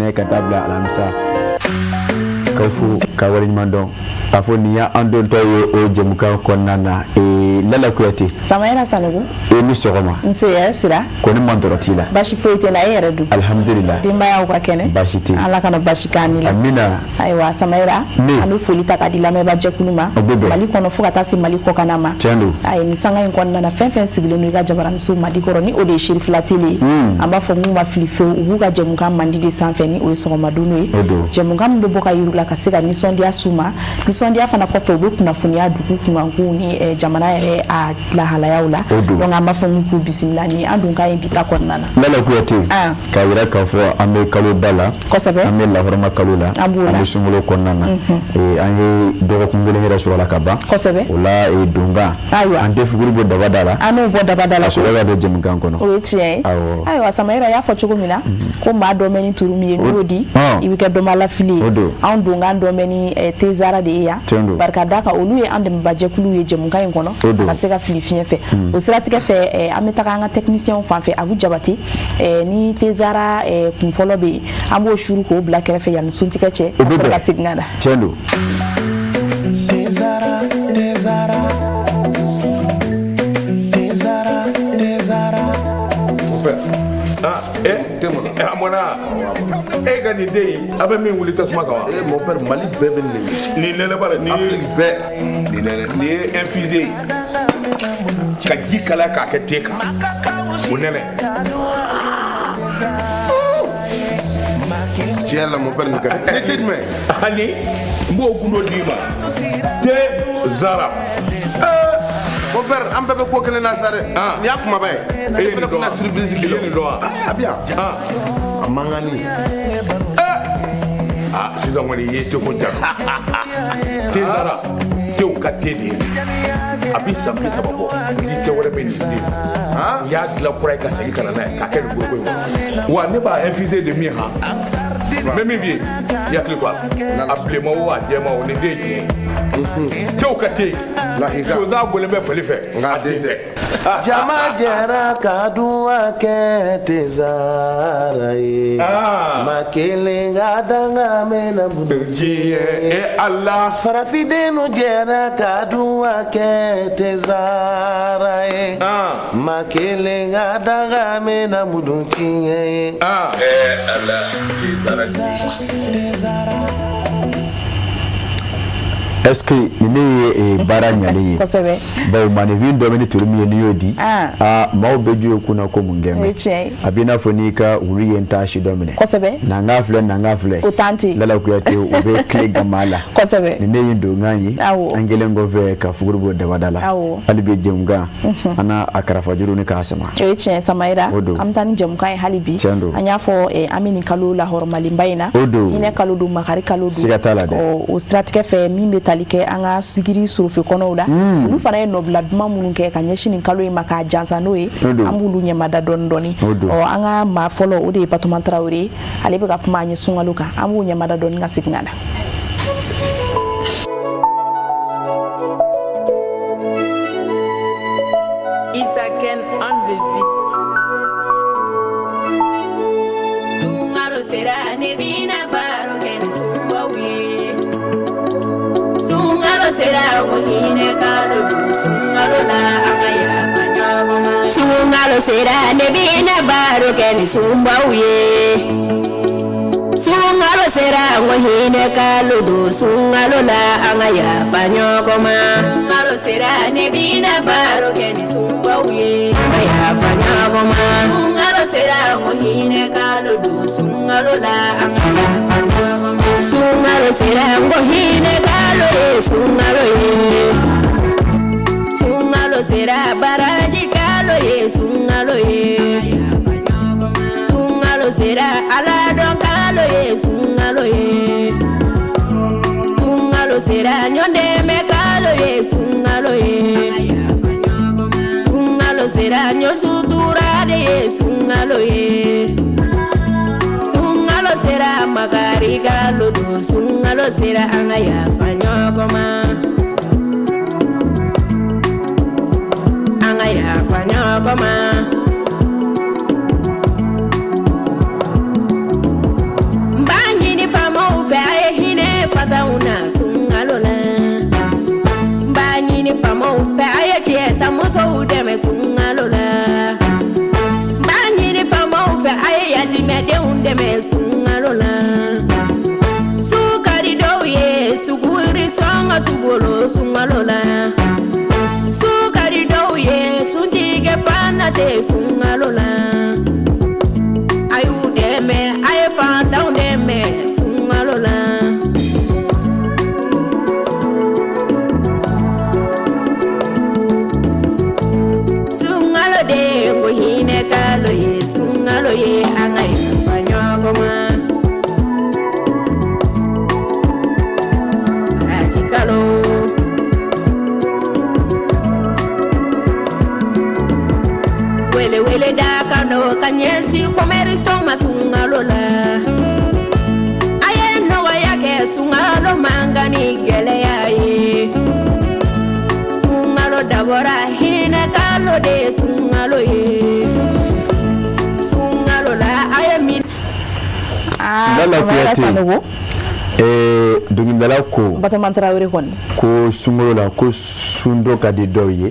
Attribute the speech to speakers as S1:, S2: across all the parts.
S1: tɛnɛ ka taa bila alamisa. K'aw fo ka waleɲuman dɔn k'a fɔ nin y'an dontɔ ye o jɛmukan kɔnɔna na. Lala Kuyate.
S2: Samayira Sanogo.
S1: E ni sɔgɔma.
S2: Nse, hɛrɛ sira.
S1: Kɔni man tɔɔrɔ t'i la?
S2: Basi foyi tɛ n na. E yɛrɛ dun?
S1: Alihamudulila.
S2: Denbayaw ka kɛnɛ?
S1: Baasi tɛ.
S2: Ala kana basi k'an ni la.
S1: Amina.
S2: Ayiwa Samayira, an bɛ foli ta k'a di lamɛnbaa jɛkulu ma.
S1: O bɛ bɛn.
S2: Mali kɔnɔ fo ka taa se Mali kɔkanna ma.
S1: Tiɲɛ don.
S2: Ayi, nin sanga in kɔnɔna na, fɛn fɛn sigilen don i ka jabaraninso mandi kɔrɔ, ni o de ye Serifila Tele ye, an b'a fɔ mun ma fili fewu, u b'u ka jɛmukan mandi de sanfɛ, ni o ye sɔgɔma don ye.
S1: O don.
S2: Jɛmukan min bɛ bɔ ka yir'u la ka se ka nisɔndiya s'u ma. Nisɔndiya fana kɔfɛ, u bɛ kunnafoniya dugu kunkankow ni jamana yɛrɛ a lahalayaw la.
S1: O don.
S2: Donc an b'a fɔ n k'u bisimila ni an don kan ye bi ta kɔnɔna na.
S1: Lala Kuyate,
S2: Ah.
S1: k'a yira k'a fɔ an bɛ kaloba la.
S2: Kosɛbɛ.
S1: An bɛ lahɔrɔma kalo la.
S2: An b'o la.
S1: An bɛ sunkalo kɔnɔna na. An ye dɔgɔkun kelen yɛrɛ sɔrɔ a la ka ban.
S2: Kosɛbɛ.
S1: O la donkan.
S2: Ayiwa.
S1: An tɛ fuguri bɔ daba da la.
S2: An n'o bɔ daba da la.
S1: Ka sɔrɔ ka don jɛmukan kɔnɔ.
S2: O ye tiɲɛ ye.
S1: Awɔ.
S2: Ayiwa Samayira, y'a fɔ cogo min na ko maa dɔ bɛ ni turu min ye, n'i y'o di, i bɛ kɛ dɔnbaalafili ye.
S1: O don.
S2: Anw donkan dɔ bɛ ni Tezara de ye yan.
S1: Tiɲɛ don.
S2: Barika da kan, olu ye an dɛmɛbajɛkulu ye jɛmukan in kɔnɔ.
S1: O don.
S2: Ka se ka fili fiɲɛ fɛ. O siratigɛ fɛ, an bɛ taga an ka technicien fan fɛ, Abu Jabate, ni Tezara kun fɔlɔ bɛ yen, an b'o suru k'o bila kɛrɛfɛ yanni suntigɛ cɛ.
S1: O bɛ
S2: ka sɔrɔ ka
S1: bɛn.
S2: segin ka na.
S1: Tiɲɛ don.
S3: Tezara, Tezara, Tezara, Tezara.
S4: Mon père. Ah, eh, eh, a mɔna. E ka nin den in, a bɛ min wuli tasuma kan wa?
S5: Eh, mon père, Mali bɛɛ bɛ nin de.
S4: Nin nɛnɛ b'a la, nin ye
S5: Afrique bɛɛ.
S4: Nin nɛnɛ, nin ye infusé ye. Ka ji kalaya k'a kɛ te kan. O nɛnɛ.
S5: Tiɲɛ la, mon père, nin ka di. Ni te jumɛn?
S4: Ani n b'o gundo d'i ma. Te Zara.
S5: Mon père, an bɛɛ bɛ ko kelen na sa dɛ.
S4: Ah.
S5: Nin y'a kumaba ye.
S4: E ye
S5: Ne fana
S4: nin dɔn
S5: kun
S4: wa?
S5: na surprise k'i
S4: I ye nin dɔn wa?
S5: Ah, a bɛ yan.
S4: Ah.
S5: A mankan ni.
S4: Ah, sisan kɔni i ye teko jaabi. Te Zara, tew ka te de ye. A bi san 30 bɔ. Ni te wɛrɛ bɛ nin den. U y'a dilan kura ye ka segin ka na n'a ye k'a kɛ nin foroko in kɔnɔ. Wa ne b'a infusé de min han. N bɛ min f'i ye, i hakili to a la. A bilenman o, a jɛman o, nin den ye tiɲɛ ye. Tew ka te.
S5: Lahika.
S4: Sonsan bɔlen bɛ fali fɛ.
S5: Nka
S4: A den tɛ.
S6: Jama jɛra ka duwa kɛ Tezara ye.
S4: Ah.
S6: Ma kelen ka danga mɛna bolo.
S4: Diɲɛ e Ala.
S6: Farafindenw jɛra ka duwa kɛ Tezara ye.
S4: Ah.
S6: Ma kelen ka danga mɛna mudu tiɲɛ ye.
S4: Ah. Eh Ala, te Zara di.
S1: Est-ce que nin ne ye baara ɲalen ye?
S2: Kosɛbɛ.
S1: Bawo maaninfin dɔ bɛ ni turu min ye, n'i y'o di,
S2: Ah.
S1: aa, maaw bɛ ju ye kunna ko mun kɛ.
S2: O ye tiɲɛ ye.
S1: A b'i n'a fɔ n'i ka wulu ye n ta si dɔ minɛ.
S2: Kosɛbɛ.
S1: Nanka filɛ, nanka filɛ.
S2: O t'an ten.
S1: Lala Kuyate, o bɛ tile gama la.
S2: Kosɛbɛ.
S1: Nin ne ye donkan ye.
S2: Awɔ.
S1: An kɛlen kɔfɛ ka fuguri bɔ dabada la.
S2: Awɔ.
S1: Hali bi jɛmukan an n'a a karafajuru ni k'a sama.
S2: O ye tiɲɛ Samayira.
S1: O don.
S2: An bɛ taa ni jɛmukan ye hali bi.
S1: Tiɲɛ don.
S2: An y'a fɔ an bɛ nin kalo lahɔrɔmalenba in na.
S1: O don.
S2: Hinɛ kalo don, makari kalo don.
S1: Siga t'a la dɛ.
S2: Ɔ, o siratigɛ fɛ, min bɛ tali kɛ an ka sigiri sorofe kɔnɔw la, olu fana ye nɔbila duman minnu kɛ ka ɲɛsin nin kalo in ma k'a jansa n'o ye,
S1: O don.
S2: an b'olu ɲɛmada dɔɔni dɔɔni.
S1: O don.
S2: Ɔ, an ka maa fɔlɔ, o de ye Batoma Tarawele ye. Ale bɛ ka kuma an ye sunkalo kan. An b'o ɲɛmada dɔɔni ka segin ka na.
S7: Isaken on the beat. Sunkalo sera, ne bina baro kɛ ni sunbaw ye. Sunkalo sera, ko hinɛ kalo don. Sunkalo la, an ka yafa ɲɔgɔn ma. Sunkalo sera, ne bina baro kɛ ni sunbaw ye. Sunkalo sera, ko hinɛ kalo don. Sunkalo la, an ka yafa ɲɔgɔn ma. Sunkalo sera, ne bina baro kɛ ni sunbaw ye. An ka yafa ɲɔgɔn ma. Sunkalo sera, ko hinɛ kalo don. Sunkalo la, an ka yafa ɲɔgɔn ma. Sunkalo sera, ko hinɛ kalo ye sunkalo ye. Sunkalo sera, baraji kalo ye sunkalo ye. Sunkalo sera, Ala dɔn kalo ye sunkalo ye. Sunkalo sera, ɲɔndɛmɛ kalo ye sunkalo ye. Sunkalo sera, ɲɔsutura de ye sunkalo ye. Sunkalo sera, makari kalo don. Sunkalo sera, an ka yafa ɲɔgɔn ma. An ka yafa ɲɔgɔn ma. dɛmɛ sunkalo la. N b'a ɲini faamaw fɛ, a ye yatimɛdenw dɛmɛ sunkalo la. Su ka di dɔw ye, suguri sɔngɔ t'u bolo sunkalo la. Su ka di dɔw ye, suntigɛ fana tɛ sunkalo la. A y'u dɛmɛ, a ye fantanw dɛmɛ sunkalo la. Sunkalo de ko hinɛ kalo ye, sunkalo ye, an ka yafa ɲɔgɔn ma. Baraji kalo. Wele wele da kan don ka ɲɛsin commerçant ma sunkalo la. A ye nɔgɔya kɛ sunkalo man kan ni gɛlɛya ye. Sunkalo dabɔra hinɛ kalo de ye, sunkalo ye. Sunkalo la a ye min.
S2: Aa,
S1: Lala
S2: Samayɛrɛ
S1: Kuyate.
S2: Sanogo.
S1: Dɔnkilidala ko
S2: Batoma Tarawele kɔni.
S1: Ko sunkalo la, ko sundo ka di dɔw ye.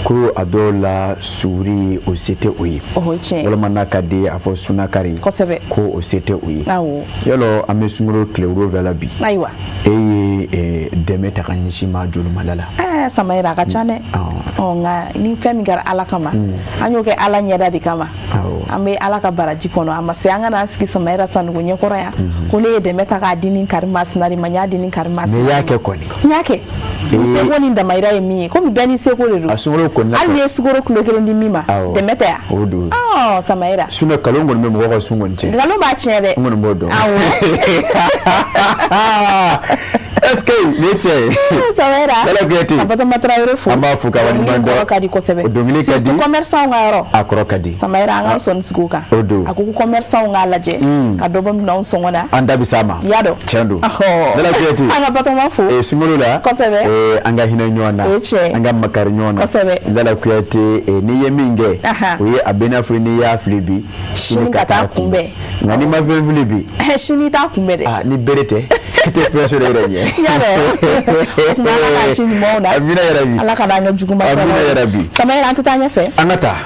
S1: Ko a dɔw la, suguri o se tɛ o ye.
S2: O ye tiɲɛ ye.
S1: Walima n'a ka di a fɔ sunakari. Ko o se tɛ o ye. Yalɔ, an bɛ sunkalo tile 7 la bi. E ye dɛmɛ ta ka ɲɛsin ma jolomada la?
S2: Ɛɛ, Samayɛrɛ, a ka ca dɛ. Ɔ, nka ni fɛn min kɛra Ala kama, an y'o kɛ Ala ɲɛda de kama. An bɛ Ala ka baraji kɔnɔ. A ma se an ka n'an sigi Samayɛrɛ Sanogo ɲɛkɔrɔ yan ko ne ye dɛmɛ ta k'a di ni karimasina de ma, n y'a di ni karimasina.
S1: Mais i y'a kɛ kɔni.
S2: N y'a kɛ. Ni seko ni damayira ye min ye, komi bɛɛ n'i seko de don.
S1: A sunkalo kɔni na.
S2: Hali n'i ye sukaro kilo kelen di min ma, dɛmɛ tɛ yan?
S1: O don.
S2: Ɔ, Samayɛrɛ.
S1: Sinon kalon kɔni bɛ mɔgɔ ka sun kɔni cɛ.
S2: Nkalon b'a tiɲɛ dɛ.
S1: N kɔni b'o dɔn. Est ce que nin ye tiɲɛ ye?
S2: Samayɛrɛ.
S1: Lala Kuyate.
S2: Ka Batoma Tarawele fo.
S1: An b'a fo ka waleɲuman dɔn.
S2: Dɔnkili kɔrɔ ka di kosɛbɛ.
S1: Dɔnkili ka di.
S2: Surtout commerçant ka yɔrɔ.
S1: A kɔrɔ ka di.
S2: Samayɛrɛ, an ka sɔnni sigi o kan.
S1: O don.
S2: A ko ko commerçant k'a lajɛ ka dɔ bɔ minɛnw sɔngɔ na.
S1: An da bɛ s'a ma.
S2: I y'a dɔn.
S1: Tiɲɛ don.
S2: Ɔhɔ.
S1: Lala Kuyate.
S2: An ka Batoma fo.
S1: Sunkalo la. An ka hinɛ ɲɔgɔn na.
S2: O ye tiɲɛ ye.
S1: An ka makari ɲɔgɔn na. Lala Kuyate, n'i ye min kɛ, o ye a bɛ i n'a fɔ n'i y'a fili bi,
S2: sini ka taa kunbɛn.
S1: Nka n'i ma fɛn fili bi,
S2: Sini t'a kunbɛn dɛ.
S1: Aa, ni bere tɛ, i tɛ fɛn sɔrɔ i yɛrɛ ɲɛ.
S2: I y'a dɔn. O tuma Ala k'an ci ɲumanw na.
S1: Amina yarabi.
S2: Ala ka n'an kɛ juguman
S1: Amina yarabi.
S2: Samayɛrɛ, an tɛ taa ɲɛfɛ.
S1: An ka taa.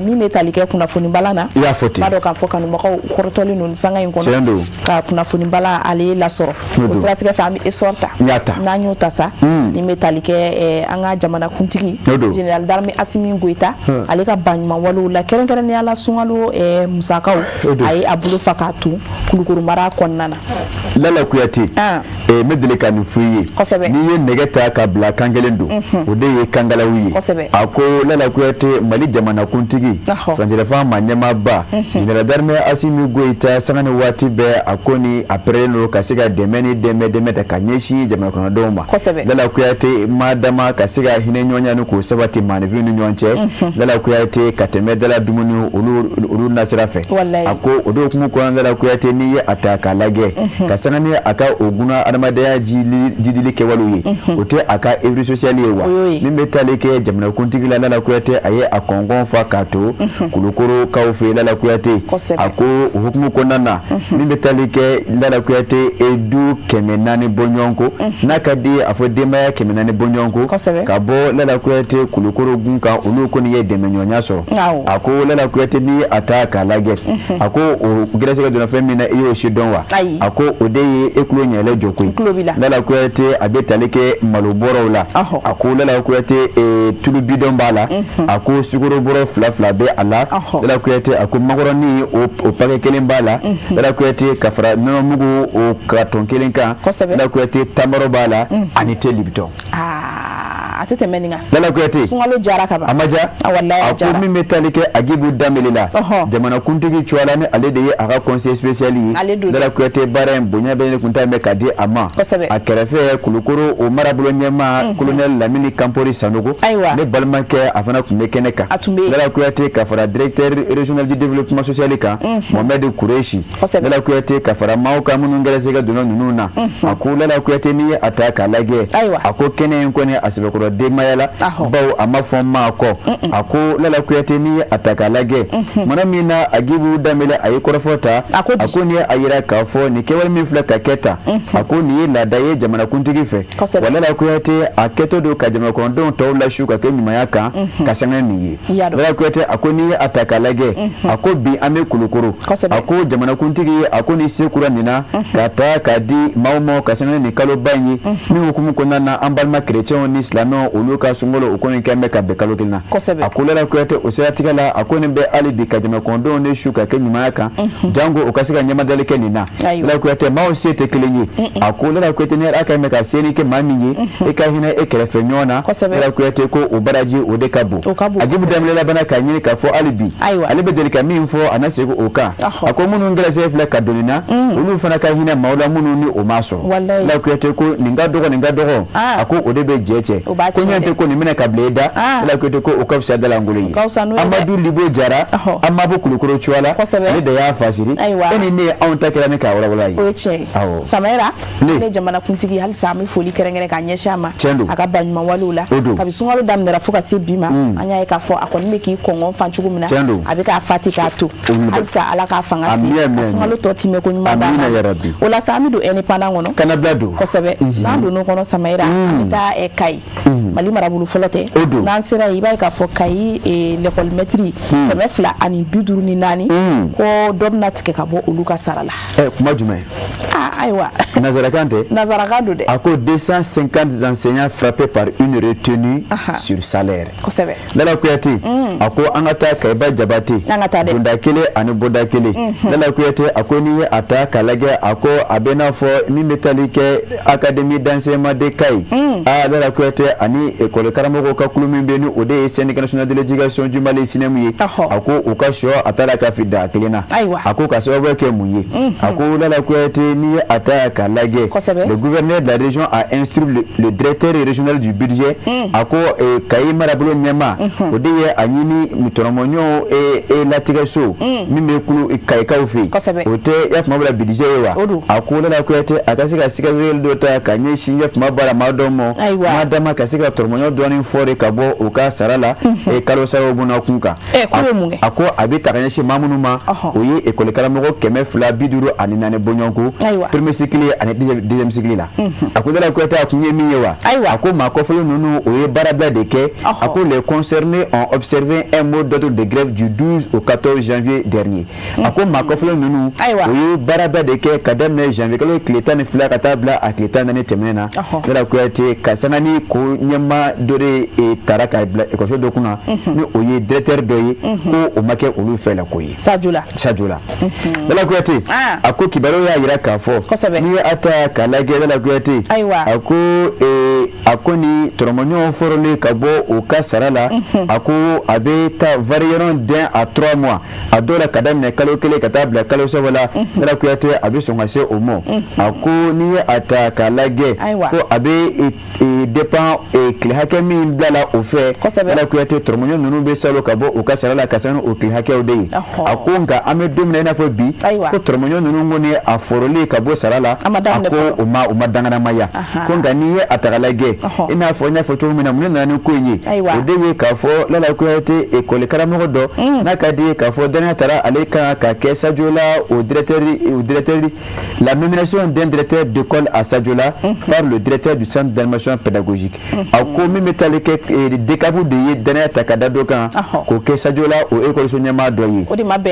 S2: Min bɛ tali kɛ kunnafoni balan na.
S1: I y'a fɔ ten.
S2: B'a dɔn k'a fɔ kanubagaw kɔrɔtɔlen don nin sanga in kɔnɔ.
S1: Tiɲɛ don.
S2: Ka kunnafoni balan ale lasɔrɔ.
S1: O
S2: O
S1: don.
S2: siratigɛ fɛ, an bɛ essor ta.
S1: N y'a ta.
S2: N'an y'o ta sa, min bɛ tali kɛ an ka jamanakuntigi.
S1: O don.
S2: Général d'armée Assimi Goïta. Ale ka baɲuman walew la, kɛrɛnkɛrɛnnenya la sunkalo musakaw.
S1: O don.
S2: A ye a bolo fa k'a ton Kulukoro mara kɔnɔna na.
S1: Lala Kuyate. N bɛ deli ka nin f'i ye. N'i ye nɛgɛ ta ka bila kan kelen don, o de ye kangalaw ye. A ko Lala Kuyate, Mali jamanakuntigi, furancɛlafanga maa ɲɛmaaba, général d'armée Assimi Goïta, sanga ni waati bɛɛ, a ko ni a pɛrɛlen don ka se ka dɛmɛ ni dɛmɛ ta ka ɲɛsin jamana kɔnɔdenw ma. Lala Kuyate, maa dama ka se ka hinɛ ɲɔgɔnya ni k'o sabati maaninfin ni ɲɔgɔn cɛ. Lala Kuyate, ka tɛmɛ dala dumuni olu nasira fɛ. A ko o de hukumu kɔnɔna, Lala Kuyate, n'i ye a ta k'a lajɛ, ka sanga ni a ka o guna adamadenya jidili kɛwalew ye, o tɛ a ka œuvre sociale ye wa? Min bɛ tali kɛ jamanakuntigi la, Lala Kuyate, a ye a kɔnkɔn fa k'a to Kulukorokaw fɛ. Lala Kuyate, a ko o hukumu kɔnɔna na, min bɛ tali kɛ, Lala Kuyate, du 400 bɔɲɔgɔnko, n'a ka di a fɔ denbaya 400 bɔɲɔgɔnko ka bɔ, Lala Kuyate, Kulukoro gun kan, olu kɔni ye dɛmɛɲɔgɔnya sɔrɔ. A ko Lala Kuyate, n'i ye a ta k'a lajɛ, a ko o gɛrɛsɛgɛ donna fɛn min na, i y'o si dɔn wa? A ko o de ye e tulo ɲɛlɛ jɔ koyi. Lala Kuyate, a bɛ tali kɛ malo bɔrɔw la. A ko Lala Kuyate, tulu bidɔn b'a la. A ko sukaro bɔrɔ fila fila bɛ a la. Lala Kuyate, a ko makɔrɔni o paquet kelen b'a la. Lala Kuyate, ka fara nɔnɔmugu o carton kelen kan. Lala Kuyate, tamaro b'a la ani te Lipton.
S2: A tɛ tɛmɛ nin kan.
S1: Lala Kuyate.
S2: Sunkalo jara ka ban.
S1: A ma diya.
S2: A walayi, a
S1: A ko min bɛ tali kɛ Agibu Danbele la, jamanakuntigi Cuwala, ni ale de ye a ka conseiller spécial ye. Lala Kuyate, baara in bonya bɛ ne kun ta bɛ ka di a ma. A kɛrɛfɛ, Kulukoro o marabolo ɲɛmaa, colonel Lamini Kanpori Sanogo, ne balimakɛ, a fana tun bɛ kɛnɛ kan. Lala Kuyate, ka fara directeur régional du développement social kan, Mohamed Kureshi. Lala Kuyate, ka fara maaw kan minnu gɛrɛsɛgɛ donna ninnu na. A ko Lala Kuyate, n'i ye a ta k'a lajɛ, a ko kɛnɛ in kɔni a sɛbɛkɔrɔ denbaya la, bawo a ma fɔ maa kɔ. A ko Lala Kuyate, n'i ye a ta k'a lajɛ, tuma min na Agibu Danbele a ye kɔrɔfɔ ta, a ko nin ye a yira k'a fɔ nin kɛwale min filɛ ka kɛ tan, a ko nin ye laada ye jamanakuntigi fɛ. Wa Lala Kuyate, a kɛtɔ don ka jamanakɔnɔdenw tɔw lasu ka kɛ ɲumanya kan ka sanga nin ye. Lala Kuyate, a ko n'i ye a ta k'a lajɛ, a ko bi an bɛ Kulukoro, a ko jamanakuntigi, a ko ni se kura nin na ka taa k'a di maaw ma ka sanga nin kaloba in ye, min hukumu kɔnɔna na an balima kerecɛnw ni silamɛw, olu ka sunkalo o kɔni kɛn bɛ ka bɛn kalo kelen na. A ko Lala Kuyate, o siratigɛ la, a ko nin bɛ hali bi ka jamanakɔnɔdenw ne su ka kɛ ɲumanya kan, janko u ka se ka ɲɛmadali kɛ nin na. Lala Kuyate, maaw se tɛ kelen ye. A ko Lala Kuyate, ni ala ka mɛn ka seni kɛ maa min ye, i ka hinɛ e kɛrɛfɛ ɲɔgɔn na, Lala Kuyate, ko o baraji o de ka bon. Agibu Danbele labanna k'a ɲini k'a fɔ hali bi, ale bɛ deli ka min fɔ, a na segin o kan. A ko minnu gɛrɛsɛgɛ filɛ ka don nin na, olu fana ka hinɛ maaw la minnu ni o m'a sɔrɔ. Lala Kuyate ko nin ka dɔgɔ, nin ka dɔgɔ, a ko o de bɛ jɛ cɛ. Ko ɲɛ tɛ ko nin minɛ ka bila i da. Lala Kuyate ko o ka fisa dalankolon ye. Amadu Libo Jara, an ma bɔ Kulukoro cogoya la, ale de y'a fasiri. E ni ne ye, anw ta kɛra ne k'a walawala ye.
S2: O ye tiɲɛ ye. Samayira, an bɛ jamanakuntigi halisa, an bɛ foli kɛrɛnkɛrɛn k'a ɲɛsin a ma a ka baɲuman walew la. Kabi sunkalo daminɛra fo ka se bi ma, an y'a ye k'a fɔ a kɔni bɛ k'i kɔngɔn fan cogo min na, a bɛ k'a fa ten k'a to. Halisa Ala k'a fanga se ka sunkalo tɔ timɛ ko ɲuman d'an ma. O la sa, an bɛ don Indépendant kɔnɔ.
S1: Kana bila don.
S2: Kosɛbɛ. N'an donn'o kɔnɔ, Samayira, an bɛ taa Kayi, Mali marabolo fɔlɔ tɛ. N'an sera yen, i b'a ye k'a fɔ Kayi l'école maître 254, ko dɔ bɛna tigɛ ka bɔ olu ka sara la.
S1: Kuma jumɛn?
S2: Ah, ayiwa.
S1: Nazarakan tɛ?
S2: Nazarakan don dɛ.
S1: A ko 250 enseignants frappés par une retenue sur salaire. Lala Kuyate, a ko an ka taa Kayiba Jabate.
S2: An ka taa dɛ.
S1: Bonda kelen ani bonda kelen. Lala Kuyate, a ko n'i ye a ta k'a lajɛ, a ko a bɛ n'a fɔ min bɛ tali kɛ Académie d'enseignement de Kayi. Aa, Lala Kuyate, ani école karamɔgɔw ka kulu min bɛ yen, ni o de ye Syndicat national de l'éducation du Mali, SYNEM ye, a ko u ka sɔ a taara ka fili daga kelen na. A ko ka sababu kɛ mun ye? A ko Lala Kuyate, n'i ye a ta k'a lajɛ, le gouverneur de la région a instruit le directeur régional du budget. A ko Kayi marabolo ɲɛmaa, o de ye a ɲini tɔnɔmɔɲɔw latigɛso min bɛ kulu Kayikaw fɛ yen, o tɛ ya kuma bila budget ye wa? A ko Lala Kuyate, a ka se ka sɛgɛsɛgɛli dɔ ta ka ɲɛsin ya kuma baara maa dɔ ma, maa dama ka se ka tɔnɔmɔɲɔ dɔɔni fɔ de ka bɔ u ka sara la kalo sara bɔnna kun kan. A ko a bɛ ta ka ɲɛsin maa minnu ma, o ye ekɔli karamɔgɔ 254 bɔɲɔgɔnko, premier cycle ani deuxième cycle la. A ko Lala Kuyate, a kun ye min ye wa? A ko maa kɔfɔlen ninnu, o ye baarabila de kɛ. A ko les concernés ont observé un mot d'ordre de grève du 12 au 14 janvier dernier. A ko maa kɔfɔlen ninnu, o ye baarabila de kɛ ka daminɛ janvier kalo tile 12 ka taa bila a tile 14 tɛmɛnen na. Lala Kuyate, ka sanga ni ko ɲɛmaa dɔ de taara ka bila ekɔliso dɔ kunna, ni o ye directeur dɔ ye, ko o ma kɛ olu fɛ la ko ye.
S2: Sajola.
S1: Sajola. Lala Kuyate, a ko kibaruyaw y'a jira k'a fɔ n'i ye a ta k'a lajɛ, Lala Kuyate, a ko ni tɔrɔmɔɲɔgɔn fɔrɔlen ka bɔ o ka sara la, a ko a bɛ taa varieront d'1 à 3 mois, a dɔw la ka daminɛ kalo 1 ka taa bila kalo 3 la. Lala Kuyate, a bɛ sɔn ka se o ma. A ko n'i ye a ta k'a lajɛ, ko a bɛ dépend tile hakɛ min bilala o fɛ. Lala Kuyate, tɔrɔmɔɲɔ ninnu bɛ salo ka bɔ u ka sara la ka sanga ni o tile hakɛw de ye. A ko nka an bɛ don min na i n'a fɔ bi, ko tɔrɔmɔɲɔ ninnu kɔni a fɔrɔlen ka bɔ sara la, a ko o ma danganamaya. Ko nka n'i ye a ta k'a lajɛ, i n'a fɔ n y'a fɔ cogo min na, mun de nana ni ko in ye? O de ye k'a fɔ Lala Kuyate, ekɔli karamɔgɔ dɔ n'a ka di ye k'a fɔ danaya taara ale kan ka kɛ Sadiola o directeur, la nomination d'un directeur d'école à Sadiola par le directeur du centre d'animation pédagogique. A ko min bɛ taali kɛ DCAP de ye danaya ta ka da dɔ kan k'o kɛ Sadiola o ekɔliso ɲɛmaa dɔ ye.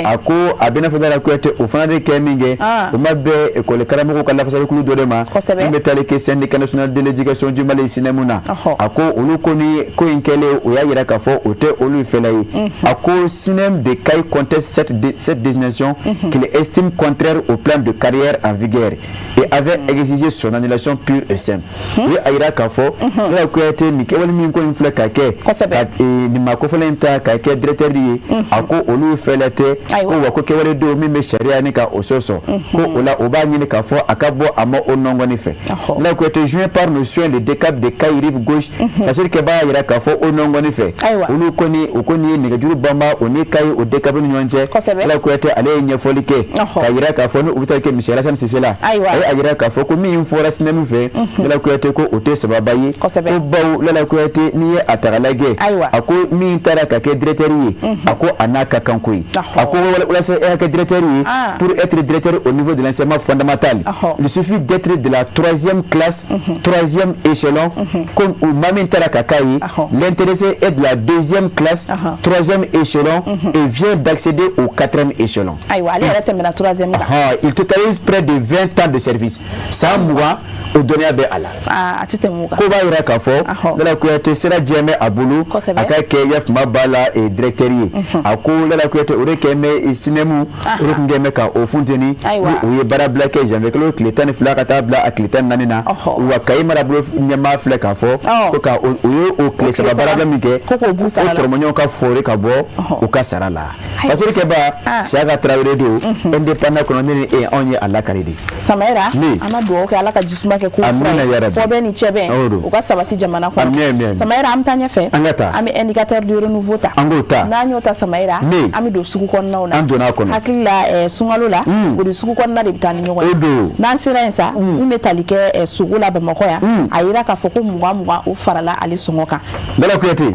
S1: A ko a bɛ n'a fɔ Lala Kuyate, o fana de kɛ min kɛ, o ma bɛn ekɔli karamɔgɔw ka lafasalikulu dɔ de ma min bɛ taali kɛ Syndicat national de l'éducation du Mali, SYNEM na. A ko olu ko ni ko in kɛlen, o y'a jira k'a fɔ o tɛ olu fɛla ye. A ko SYNEM de Kayes conteste cette désignation qu'il estime contraire au plan de carrière en vigueur et avait exigé son annulation pure et simple. O ye a jira k'a fɔ Lala Kuyate, nin kɛwale min ko in filɛ ka kɛ, ka nin maa kofɔlen in ta ka kɛ directeur ye, a ko olu fɛlɛ tɛ ko wa, ko kɛwale don min bɛ sariya ni ka o sɔsɔ. Ko o la, o b'a ɲini k'a fɔ a ka bɔ a ma o nɔngɔni fɛ. Lala Kuyate, joint par nos soins, le DCAP de Kayes rive gauche, Fasiri kɛ b'a jira k'a fɔ o nɔngɔni fɛ, olu kɔni o kɔni ye nɛgɛjuru banba o ni Kayes o DCAP ni ɲɔgɔn cɛ. Lala Kuyate, ale ye ɲɛfɔli kɛ k'a jira k'a fɔ ni u bɛ taa kɛ Monsieur Alassane Cissé la, a ye a jira k'a fɔ ko min fɔra SYNEM fɛ, Lala Kuyate, ko o tɛ sababa ye. Ko bawo, Lala Kuyate, n'i ye a ta k'a lajɛ, a ko min taara ka kɛ directeur ye, a ko a n'a ka kan koyi. A ko walasa e ka kɛ directeur ye, pour être directeur au niveau de l'enseignement fondamental, il suffit d'être de la troisième classe, troisième échelon. Comme maa min taara ka k'a ye, l'intéressé est de la deuxième classe, troisième échelon et vient d'accéder au quatrième échelon.
S2: Ayiwa, ale yɛrɛ tɛmɛna troisième kan.
S1: Il totalise près de 20 ans de service. San 20, o dɔnniya bɛ a la.
S2: A tɛ tɛmɛ o kan.
S1: Ko b'a jira k'a fɔ Lala Kuyate, sira jɛlen bɛ a bolo a ka kɛ yafuma b'a la directeur ye. A ko Lala Kuyate, o de kɛ bɛ SNEM, o de tun kɛ bɛ ka o funteni ni o ye baarabila kɛ janvier kalo tile 12 ka taa bila a tile 14 na. Wa Kayi marabolo ɲɛmaa filɛ k'a fɔ ko ka o ye o tile 3 baarabila min kɛ,
S2: ko k'o b'u sara
S1: la, ko tɔrɔmɔɲɔgɔn ka fɔri ka bɔ u ka sara la. Fasirikɛba Siyaka Tarawele don Indépendant kɔnɔ, ne ni e, anw ye a lakari de.
S2: Samayira, an ma dugawu kɛ Ala ka jisuma kɛ ko fɔ bɛn ni cɛbɛn u ka sabati jamana kɔnɔ. Samayira, an bɛ taa ɲɛfɛ.
S1: An ka taa.
S2: An bɛ indicateur du renouveau ta.
S1: An k'o ta.
S2: N'an y'o ta, Samayira, an bɛ don sugu kɔnɔnaw na.
S1: An donna a kɔnɔ.
S2: Hakili la, sunkalo la, o de sugu kɔnɔna de bɛ taa ni ɲɔgɔn ye.
S1: O don.
S2: N'an sera yen sa, min bɛ tali kɛ sogo la Bamakɔ yan, a yira k'a fɔ ko 20 20, o farala ale sɔngɔ kan.
S1: Lala Kuyate,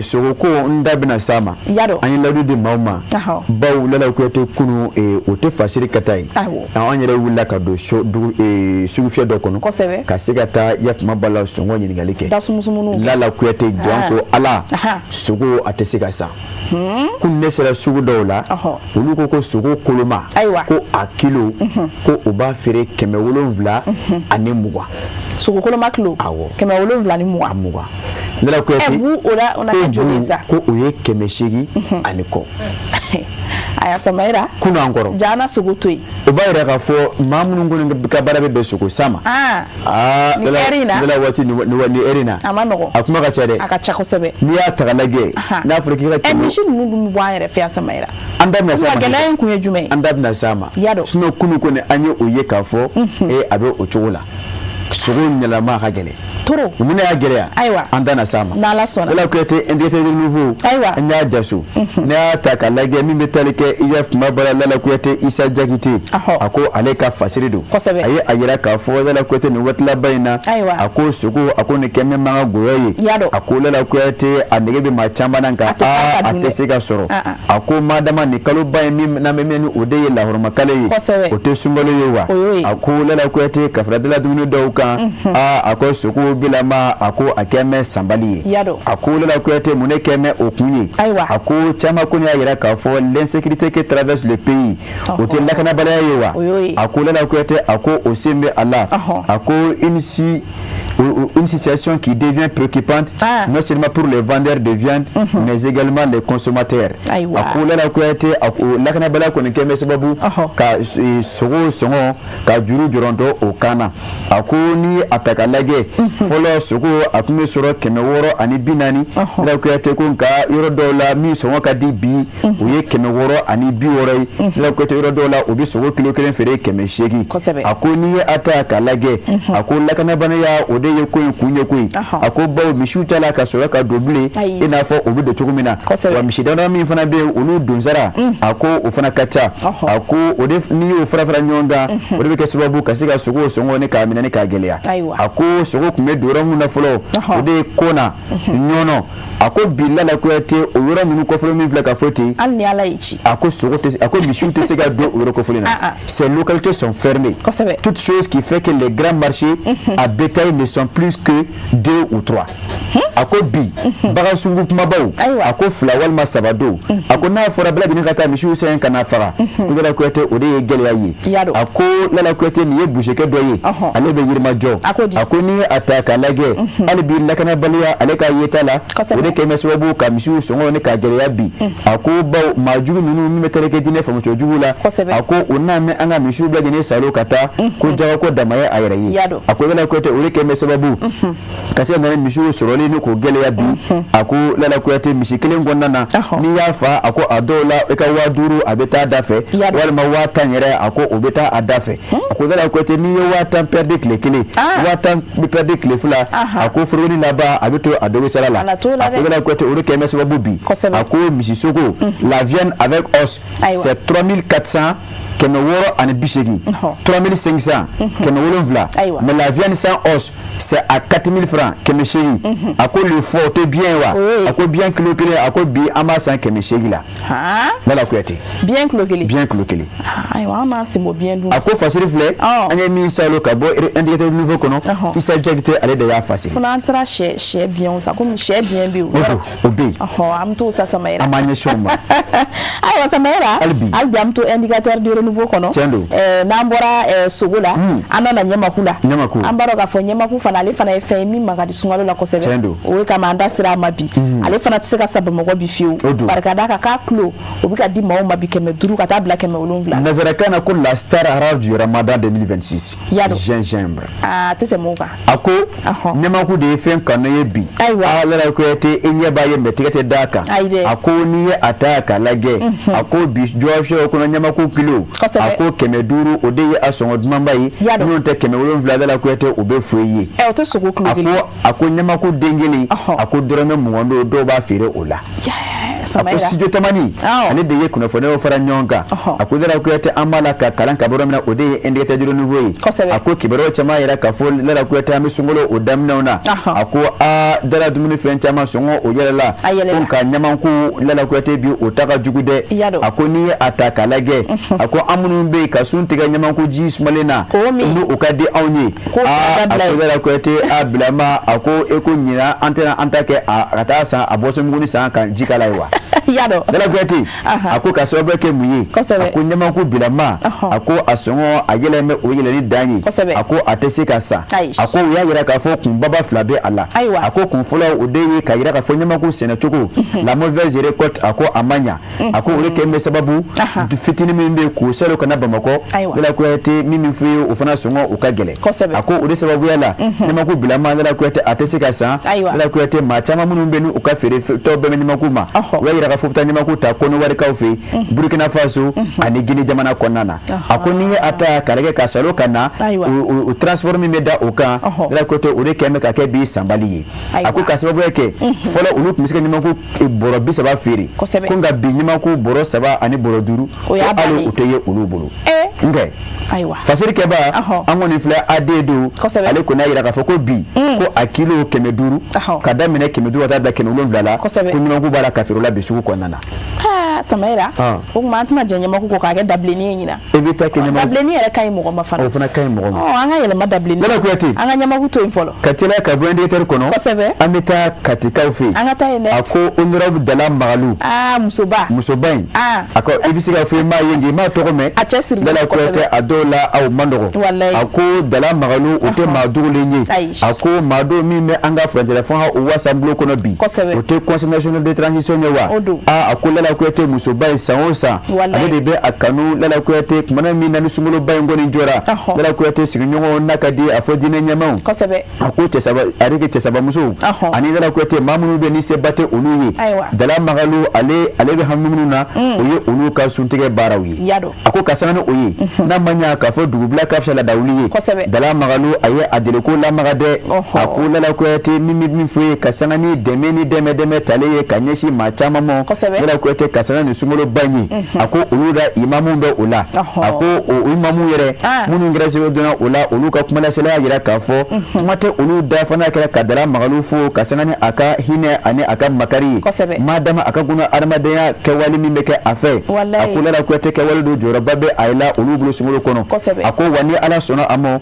S1: sogo ko, n da bɛna s'a ma. An ye layidu di maaw ma, bawo Lala Kuyate, kunu o tɛ fasiri ka taa ye, an yɛrɛ wulila ka don sugufiyɛ dɔ kɔnɔ ka se ka taa yafuma ba la sɔngɔ ɲininkali kɛ. Lala Kuyate, jɔn ko Ala, sogo a tɛ se ka san. Kunu ne sera sugu dɔw la, olu ko sogo koloma, ko a kilo, ko u b'a feere 720.
S2: Sogo koloma kilo?
S1: Awɔ.
S2: 720.
S1: A 20, Lala Kuyate.
S2: Bu, o la o na kɛ joli sa?
S1: Ko o ye 800 ani kɔ.
S2: Aya, Samayira.
S1: Kunu an kɔrɔ.
S2: Jana sogo to yen.
S1: O b'a yira k'a fɔ maa minnu kɔni ka baara bɛ bɛn sogo san ma.
S2: Aa, nin heure in na.
S1: Lala waati, nin heure in na.
S2: A ma nɔgɔn.
S1: A kuma ka ca dɛ.
S2: A ka ca kosɛbɛ.
S1: N'i y'a ta k'a lajɛ, n'a fɔra k'i ka.
S2: Ɛ, misi ninnu dun bɛ bɔ an yɛrɛ fɛ yan, Samayira.
S1: An da bɛna s'a ma.
S2: Gɛlɛya in kun ye jumɛn ye?
S1: An da bɛna s'a ma.
S2: Y'a dɔn.
S1: Sinon kunu kɔni, an ye o ye k'a fɔ a bɛ o cogo la. Sogo ɲɛlama ka gɛlɛn.
S2: Toro.
S1: Mun y'a gɛlɛya?
S2: Ayiwa.
S1: An da na s'a ma.
S2: N'Ala sɔnna.
S1: Lala Kuyate, indicateur nouveau.
S2: Ayiwa.
S1: An y'a jaso. N'i y'a ta k'a lajɛ, min bɛ tali kɛ i ya kuma bala, Lala Kuyate, Isa Jakite. A ko ale ka fasiri don.
S2: Kosɛbɛ.
S1: A ye a yira k'a fɔ Lala Kuyate, nin waati laban in na.
S2: Ayiwa.
S1: A ko sogo, a ko nin kɛ min man ka goyɔ ye.
S2: Y'a dɔn.
S1: A ko Lala Kuyate, a nege bɛ maa caman na, nka aa, a tɛ se ka sɔrɔ. A ko madama nin kaloba in min n'an bɛ min ni o de ye lahɔrɔmakalo ye.
S2: Kosɛbɛ.
S1: O tɛ sunkalo ye wa?
S2: O y'o ye.
S1: A ko Lala Kuyate, ka fara dala dumuni dɔw kan, aa, a ko sogo bilama, a ko a kɛ mɛn sanbali ye. A ko Lala Kuyate, mun de kɛ mɛn o kun ye?
S2: Ayiwa.
S1: A ko caman ko y'a yira k'a fɔ l'insécurité qui traverse le pays, o tɛ lakanabaliya ye wa? A ko Lala Kuyate, a ko o sen bɛ a la. A ko une situation qui devient préoccupante, non seulement pour les vendeurs de viande, mais également les consommateurs. A ko Lala Kuyate, a ko lakanabaliya kɔni kɛ bɛ sababu ka sogo sɔngɔ ka juru jɔrɔntɔ o kan na. A ko ni a ta ka lajɛ, fɔlɔ sogo a tun bɛ sɔrɔ 640. Lala Kuyate ko nka yɔrɔ dɔw la, min sɔngɔ ka di bi, o ye 660 ye. Lala Kuyate, yɔrɔ dɔw la, o bɛ sogo kilo kelen feere 800. A ko n'i ye a ta k'a lajɛ, a ko lakanabaliya, o de ye ko in kun ye koyi. A ko bawo misiw t'a la ka sɔrɔ ka don bilen i n'a fɔ o bɛ don cogo min na. Wa misi damadɔ min fana bɛ yen, olu donsara, a ko o fana ka ca. A ko o de, n'i y'o fara fara ɲɔgɔn kan, o de bɛ kɛ sababu ka se ka sogo sɔngɔ ni k'a minɛ ni k'a gɛlɛya. A ko sogo tun bɛ don yɔrɔ min na fɔlɔ, o de ye Kona, Ɲɔnɔ. A ko bi, Lala Kuyate, o yɔrɔ ninnu kɔfɔlen min filɛ ka fɔ ten.
S2: Hali ni Ala y'i ci.
S1: A ko sogo tɛ, a ko misiw tɛ se ka don o yɔrɔ kɔfɔlen na. Ces localités sont fermées. Toute chose qui fait que les grands marchés à bétail ne sont plus que deux ou trois. A ko bi, bagan sugu kumabaw, a ko fila walima saba don. A ko n'a fɔra bɛɛ lajɛlen ka taa misiw sɛgɛn ka na faga, ko Lala Kuyate, o de ye gɛlɛya ye. A ko Lala Kuyate, nin ye busekɛ dɔ ye, ale bɛ Yirimajɔ. A ko n'i ye a ta k'a lajɛ, hali bi lakanabaliya, ale ka yeta la, o de kɛ bɛ sababu ka misiw sɔngɔ ni k'a gɛlɛya bi. A ko bawo maa jugu ninnu min bɛ tereke diinɛ faamucogo jugu la, a ko o n'a mɛn an ka misiw bɛɛ lajɛlen salo ka taa, ko jaga ko dama ye a yɛrɛ ye. A ko Lala Kuyate, o de kɛ bɛ sababu ka se ka na ni misiw sɔrɔli ni k'o gɛlɛya bi. A ko Lala Kuyate, misi kelen kɔnɔna na, n'i y'a fa, a ko a dɔw la, i ka 5000 a bɛ taa da fɛ, walima 10,000 yɛrɛ, a ko o bɛ taa a da fɛ. A ko Lala Kuyate, n'i ye 10,000 pɛridi tile kelen, 10,000 bɛ pɛridi tile 2, a ko forokoni laban a bɛ to a dɔ bɛ sara la. A ko Lala Kuyate, o de kɛ bɛ sababu bi. A ko misi sogo, la viande avec os, c'est 3400. 680, 3500, 700. Mais la viande sans os, c'est à 4000 francs, 800. A ko le foie, o tɛ biɲɛ wa? A ko biɲɛ kilo kelen, a ko bi an b'a san 800 la. Lala Kuyate.
S2: Biɲɛ kilo kelen.
S1: Biɲɛ kilo kelen.
S2: Ayiwa, an b'an sen bɔ biɲɛ dun.
S1: A ko fasiri filɛ, an ye min salo ka bɔ Indicateur Nouveau kɔnɔ, Isa Jakite ale de y'a fasiri.
S2: Fo n'an taara sɛ biɲɛw san, komi sɛ biɲɛ bɛ yen.
S1: O don, o bɛ yen.
S2: An bɛ t'o san Samayira.
S1: An b'an ɲɛsin o ma.
S2: Ayiwa Samayira.
S1: Hali bi.
S2: Hali bi an bɛ to Indicateur du Renouveau kɔnɔ.
S1: Tiɲɛ don.
S2: N'an bɔra sogo la, an nana ɲamaku la.
S1: Ɲamaku.
S2: An b'a dɔn k'a fɔ ɲamaku fana, ale fana ye fɛn ye min man ka di sunkalo la kosɛbɛ.
S1: Tiɲɛ don.
S2: O de kama an da sera a ma bi. Ale fana tɛ se ka san Bamakɔ bi fiyewu.
S1: O don.
S2: Bari ka d'a kan k'a kilo, o bɛ ka di maaw ma bi 500 ka taa bila 700.
S1: Nansarakan na ko la star rare du Ramadan 2026.
S2: Yado.
S1: Gingembre.
S2: Aa, tɛ tɛmɛ o kan.
S1: A ko ɲamaku de ye fɛn kanu ye bi.
S2: Ayiwa.
S1: Aa, Lala Kuyate, i ɲɛ b'a ye mais tɛgɛ tɛ d'a kan.
S2: Ayi dɛ.
S1: A ko n'i ye a ta k'a lajɛ. A ko bi jɔfiyɛw kɔnɔ ɲamaku kilo.
S2: Kosɛbɛ.
S1: A ko 500, o de ye a sɔngɔ dumanba ye.
S2: Yado.
S1: Minnu tɛ 700, Lala Kuyate, o bɛ fo i ye.
S2: Ɛ, o tɛ sogo kilo kelen.
S1: A ko ɲamaku den kelen. A ko dɔrɔmɛ 20 don, dɔw b'a feere o la. A ko Studio Tamani, ale de ye kunnafoniyaw fara ɲɔgɔn kan. A ko Lala Kuyate, an b'a la ka kalan ka bɔ yɔrɔ min na, o de ye Indicateur du Renouveau ye. A ko kibaruyaw caman yira k'a fɔ Lala Kuyate, an bɛ sunkalo o daminɛw na. A ko aa, dala dumuni fɛn caman sɔngɔ o yɛlɛla. Ko nka ɲamaku, Lala Kuyate, bi o ta ka jugu dɛ. A ko n'i ye a ta k'a lajɛ, a ko an minnu bɛ yen ka sun tigɛ ɲamaku ji sumalen na, n'o o ka di anw ye. Aa, a ko Lala Kuyate, a bilama, a ko e ko ɲinan an tɛna an ta kɛ a ka taa san a boisson muguni san ka ji k'a la ye wa.
S2: Yadɔ.
S1: Lala Kuyate, a ko ka sababu kɛ mun ye? A ko ɲamaku bilama, a ko a sɔngɔ a yɛlɛn bɛ o yɛlɛnni dan ye. A ko a tɛ se ka san. A ko u y'a yira k'a fɔ kunbaba fila bɛ a la. A ko kun fɔlɔ, o de ye ka yira k'a fɔ ɲamaku sɛnɛcogo, la mauvaise récolte, a ko a ma ɲa. A ko o de kɛ bɛ sababu fitinin min bɛ k'o salo ka na Bamakɔ. Lala Kuyate, min f'i ye, o fana sɔngɔ o ka gɛlɛn. A ko o de sababuya la, ɲamaku bilama, Lala Kuyate, a tɛ se ka san. Lala Kuyate, maa caman minnu bɛ n'u ka feere tɔ bɛɛ bɛ ɲamaku ma, u y'a yira k'a fɔ u bɛ taa ɲamaku ta Kɔnɔwarikaw fɛ yen, Burkina Faso ani Guinée jamana kɔnɔna na. A ko n'i ye a ta k'a lajɛ ka salo ka na, o transport min bɛ da o kan, Lala Kuyate, o de kɛn bɛ ka kɛ bi sanbali ye. A ko ka sababuya kɛ fɔlɔ, olu tun bɛ se ka ɲamaku bɔrɔ 30 feere, ko nka bi ɲamaku bɔrɔ 3 ani bɔrɔ 5, hali o tɛ ye olu bolo. Nkɛ fasiri kɛba an kɔni filɛ AD don, ale kɔni y'a yira k'a fɔ ko bi ko a kilo 500, ka daminɛ 500 ka taa bila 700 la, ko ɲamaku b'a la ka feere o la bi sugu kɔnɔna na.
S2: Samayira, o tuma an tɛna jɛ ɲamaku kɔ k'a kɛ dabilennin ye ɲinan.
S1: E bɛ taa kɛ ɲamaku
S2: dabilennin yɛrɛ ka ɲi mɔgɔ ma fana.
S1: O fana ka ɲi mɔgɔ ma.
S2: An ka yɛlɛma dabilennin.
S1: Lala Kuyate,
S2: an ka ɲamaku to yen fɔlɔ.
S1: Ka teliya ka bɔ Indicateur kɔnɔ. An bɛ taa Katikaw fɛ yen.
S2: An ka taa yen dɛ.
S1: A ko honorable Dala Magalu.
S2: Aa, musoba.
S1: Musoba in. A ko i bɛ se k'a fɔ i m'a ye, i m'a tɔgɔ mɛn.
S2: A cɛ sirilen.
S1: Lala Kuyate, a dɔw la aw man nɔgɔ.
S2: Walayi.
S1: A ko Dala Magalu, o tɛ maa dogolen ye. A ko maa dɔw min bɛ an ka furancɛla fanga o wasabulon kɔnɔ bi. O tɛ Conseil national de transition ye wa? Aa, a ko Lala Kuyate, musoba in, san o san ale de bɛ a kanu. Lala Kuyate, kumana min na ni sunkaloba in kɔni jɔra, Lala Kuyate sigiɲɔgɔnw n'a ka di a fɔ diinɛ ɲɛmaaw. A ko cɛ ale cɛ saba musow ani Lala Kuyate, maa minnu bɛ ni seba tɛ olu ye, Dala Magalu ale bɛ hami minnu na, o ye olu ka suntigɛ baaraw ye. A ko ka sanga ni o ye, n'a ma ɲa k'a fɔ dugubila ka fisa ladawuli ye, Dala Magalu a ye a deliko lamaga dɛ. A ko Lala Kuyate, min fɔ ye ka sanga ni dɛmɛ ni dɛmɛ talen ye ka ɲɛsin maa caman ma, Lala Kuyate, ka sanga ni sunkaloba in ye, a ko olu la imamu bɛ o la. A ko o imamu yɛrɛ minnu gɛrɛsɛgɛ donna o la, olu ka kumalasela y'a jira k'a fɔ kuma tɛ olu da fana kɛra ka Dala Magalu fo ka sanga ni a ka hinɛ ani a ka makari ye, maa dama a ka kuna adamadenya kɛwale min bɛ kɛ a fɛ. A ko Lala Kuyate, kɛwale don jɔyɔrɔba bɛ a la olu bolo sunkalo kɔnɔ. A ko wa ni Ala sɔnna a ma,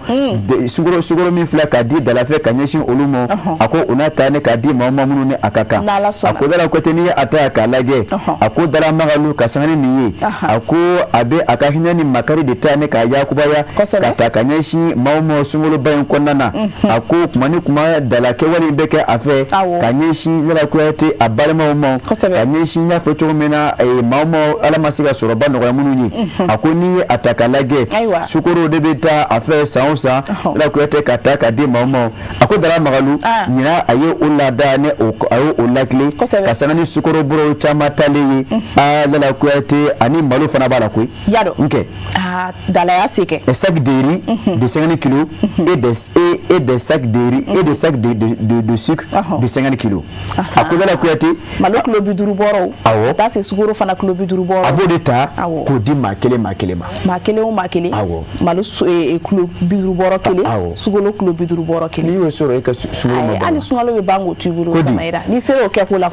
S1: sukaro min filɛ ka di Dala fɛ ka ɲɛsin olu ma, a ko o n'a ta ne k'a di maa ma minnu ni a ka kan. A ko Dala Kuyate, n'i ye a ta k'a lajɛ, a ko Dala Magalu, ka sanga ni nin ye, a ko a bɛ a ka hinɛ ni makari de ta ne k'a yakubaya ka ta ka ɲɛsin maaw ma sunkaloba in kɔnɔna na. A ko kuma ni kuma Dala kɛwale in bɛ kɛ a fɛ ka ɲɛsin Lala Kuyate a balimaw ma, ka ɲɛsin n y'a fɔ cogo min na, maaw ma Ala ma se ka sɔrɔba nɔgɔya minnu ye. A ko n'i ye a ta k'a lajɛ, sukaro de bɛ taa a fɛ san o san, Lala Kuyate, ka ta ka di maaw ma. A ko Dala Magalu, ɲinan a ye o laada ni a ye o lakile ka sanga ni sukaro bɔrɔw caman talen ye. Aa, Lala Kuyate, ani malo fana b'a la koyi.
S2: Y'a dɔn.
S1: Nkɛ.
S2: Aa, Dala y'a se kɛ.
S1: Un sac de riz de 50 kilos et des et et des sacs de riz et des sacs de sucre de 50 kilos. A ko Lala Kuyate,
S2: malo kilo 50 bɔrɔw,
S1: awɔ,
S2: ka taa se sukaro fana kilo 50 bɔrɔ,
S1: a b'o de ta k'o di maa kelen maa kelen ma.
S2: Maa kelen o maa kelen,
S1: awɔ,
S2: malo kilo 50 bɔrɔ kelen,
S1: awɔ,
S2: sukaro kilo 50 bɔrɔ kelen.
S1: N'i y'o sɔrɔ e ka sunkalo ma ban,
S2: hali sunkalo bɛ ban k'o to i bolo Samayira, n'i sera o kɛ ko la.